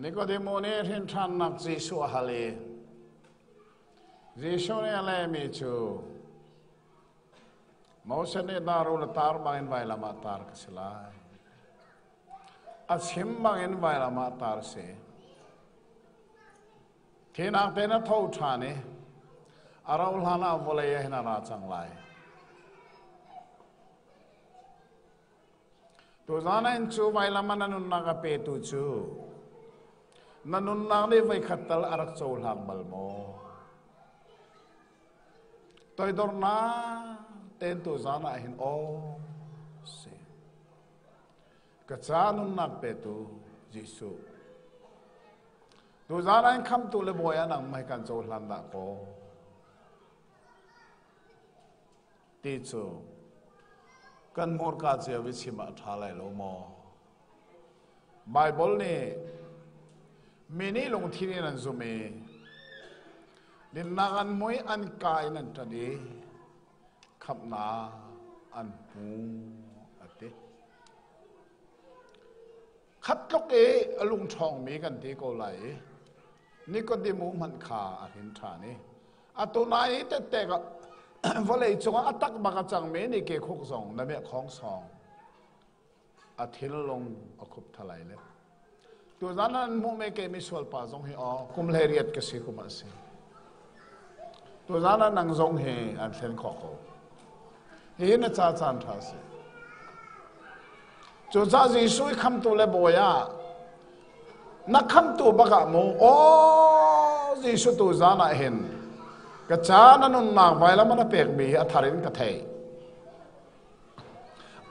Nikodemo nih hrinṭhannak Jesuh a hal i Jesuh nih a lehmi cu Moses nih darul a tar bangin vailam ah tar ka si lai. A chim bangin vailam ah tar si. Thinak te na tho ṭhan i a rauh hlan ah vawlei ah hin a ra cang lai. Tuzaan ah in cu vailam ah na nunnak a petu cu na nunnak nih voikhat tal a rak cohlang bal maw? Toidornak tein tuzaan ah hin aw si. Ka ca nunnak petu Jesuh. Tuzaan ah in khamtu le bawi ah nangmah hi kan cohlan dah kaw. Ti cu kan hmurka cio i chim ah a ṭha lai lo maw? Baibal nih mi nih lungthin in an zum i dinnak an mui an ka in an ṭan i khamhnak an hmu a ti. Khat tluk i a lung ṭhawngmi kan ti ko lai i Nikodemu hmanh kha a hrin ṭhan i atu nai i tettek ah vawlei cungah a tak bak a cangmi nih ke khuk zong na meh khawng sawng a thinlung a khup thalai le tuzan an hmuh me ke misual pa zong hi aw kum 18 ka si kum ah si tuzan ah nang zong hi an thlen khawh ko hi na ca caan ṭha si Cucaah Jesuh i khamtu le bawi ah na khamtu bak ah mu aw Jesuh tu zan ah hin ka ca na nunnak vailam na pekmi hi a thar in ka thei.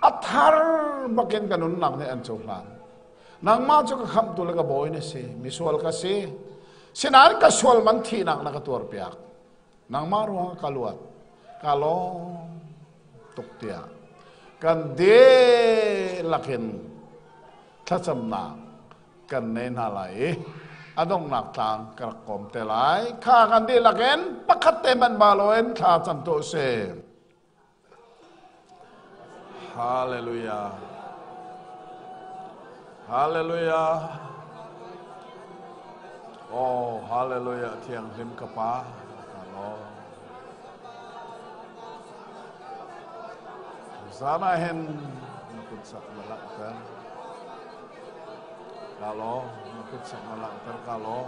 A thar bakin ka nunnak nih an cohlan. Nangmah cu ka khamtu le ka bawi na si, misual ka si. Sinain ka sual man thihnak na ka tuarpiak. Nangmah ruangah ka luat, ka lawm tuk tiah kan dihlak in thlacamnak kan nei hna lai i a donghnak tlang ka rak kawm te lai. Kha kan dihlak in pakhat te hmanh ba loin thla cam tuah usih. Hallelujah. Hallelujah. Oh, hallelujah. Thianghlim ka pa. Ka Zan ah hin na kut sak na langhter. Ka law, na kut sak na langhter ka law.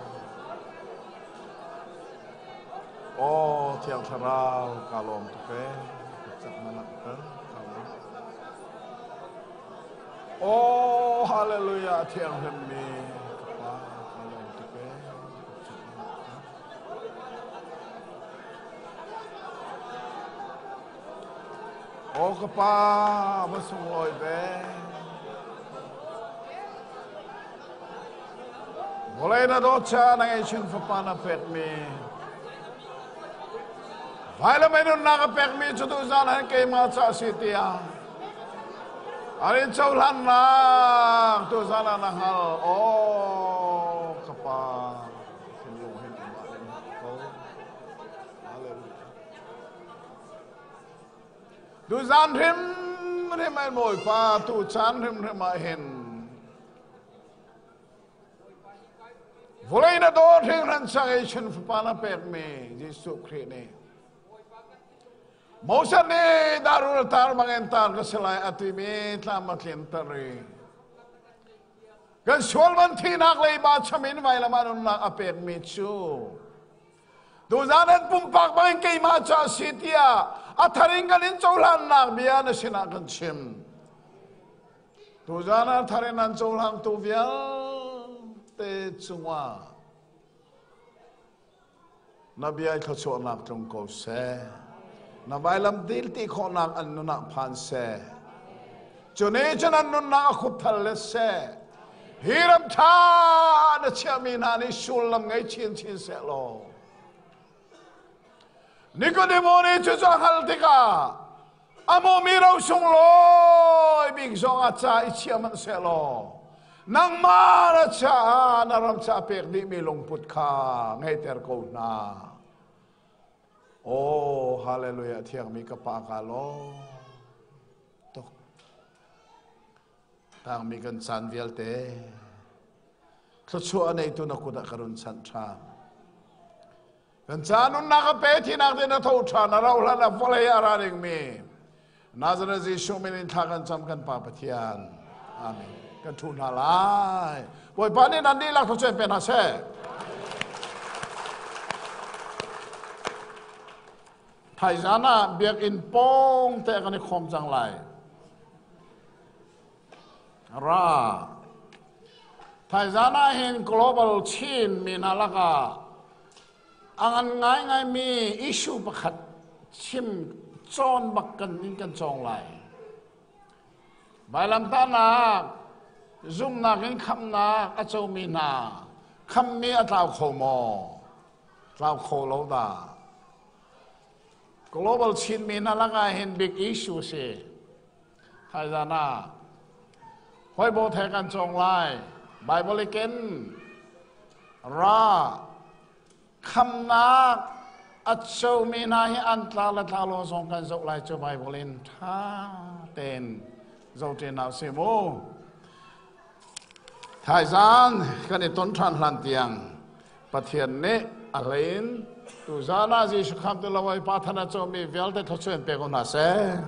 Aw Thiang Thlarau ka lawm tuk ee cak na langhter ka lawm. Aw hallelujah thianghlim mi ka pa ka lawm tuk ee cak na langhter. Aw ka pa va sunglawi ve. Vawlei na dawt caah na ngeihchun fapa na pekmi vailam ei nunnak a pekmi cu tuzaan han keimah ca a si tiah an in cohlannak tuzaan ah na hngal. Aw ka pa thinlung hin amah in ko. Hallelujah. Tuzaan hrimhrim ai Bawipa tu caan hrimhrim ah hin Vawlei na dawt hringhran sang i chin fapa na pekmi Jesuh Khrih nih Moses nih darul tar bangin tar ka si lai a timi tlam a tlinter i kan sual man thihnak leiba cham in vailam ah nunnak a pekmi cu tuzaan an pumpak bangin keimah ca si tiah A thar in kan in cohlannak bia na sinah kan chim. Tuzan a thar in an cohlangtu vialte cungah na bia thluachuahnak tlung ko seh. Na vailam dil ti khawhnak an nun ah phan seh. Cu nih cun an nunnak a khupthal le seh. Hi ram ṭha na chiahmi hna nih sullam ngei chinchin seh law. Nikodemo nih cucu a hngalh tikah a hmuhmi ro sunglawi bik zong a ca i chia hmanh seh law nangmah na caah na ram ca pek dihmi lungput kha ngeiter ko hna. Oh, hallelujah, thiangmi ka pa ka lawm tuk. Tangmi kan caan vialte thluachuah a neitu na kut ah ka run chanh ṭhan. Kan ca nunnak a pe thinak din a tho ṭhan a rauh hlan ah vawlei a ra dingmi Nazareth Jesuh min in thla kan cam kan Pa Pathian. Amen. Kan ṭhu hna lai. Bawipa nih nan dihlak thluachuah pe hna seh. Thaizan ah biakinn pawng te kan i khawm cang lai. Ra. Thaizan ah hin Global Chin mi hna lakah a ngan ngaingaimi issue pakhat chim cawn bak kan in kan cawng lai. Vailamtahnak zumnak in khamnak a comi hna khammi a tlau kho maw? Tlau kho lo dah. Global Chin mi hna lakah hin big issue si. Thaizan ah hawibo the kan cawng lai. Bible i ken ra khamnak a comi hna hi an tla le tla lo zong kan zoh lai cu Bible in ṭha tein zoh ṭi hna usih mu. Thaizan kan i ton ṭhan hlan tiang Pathian nih a hlein tuzan ah Jesuh khamtu lo Pa than a comi vialte thluachuah in pe ko hna seh.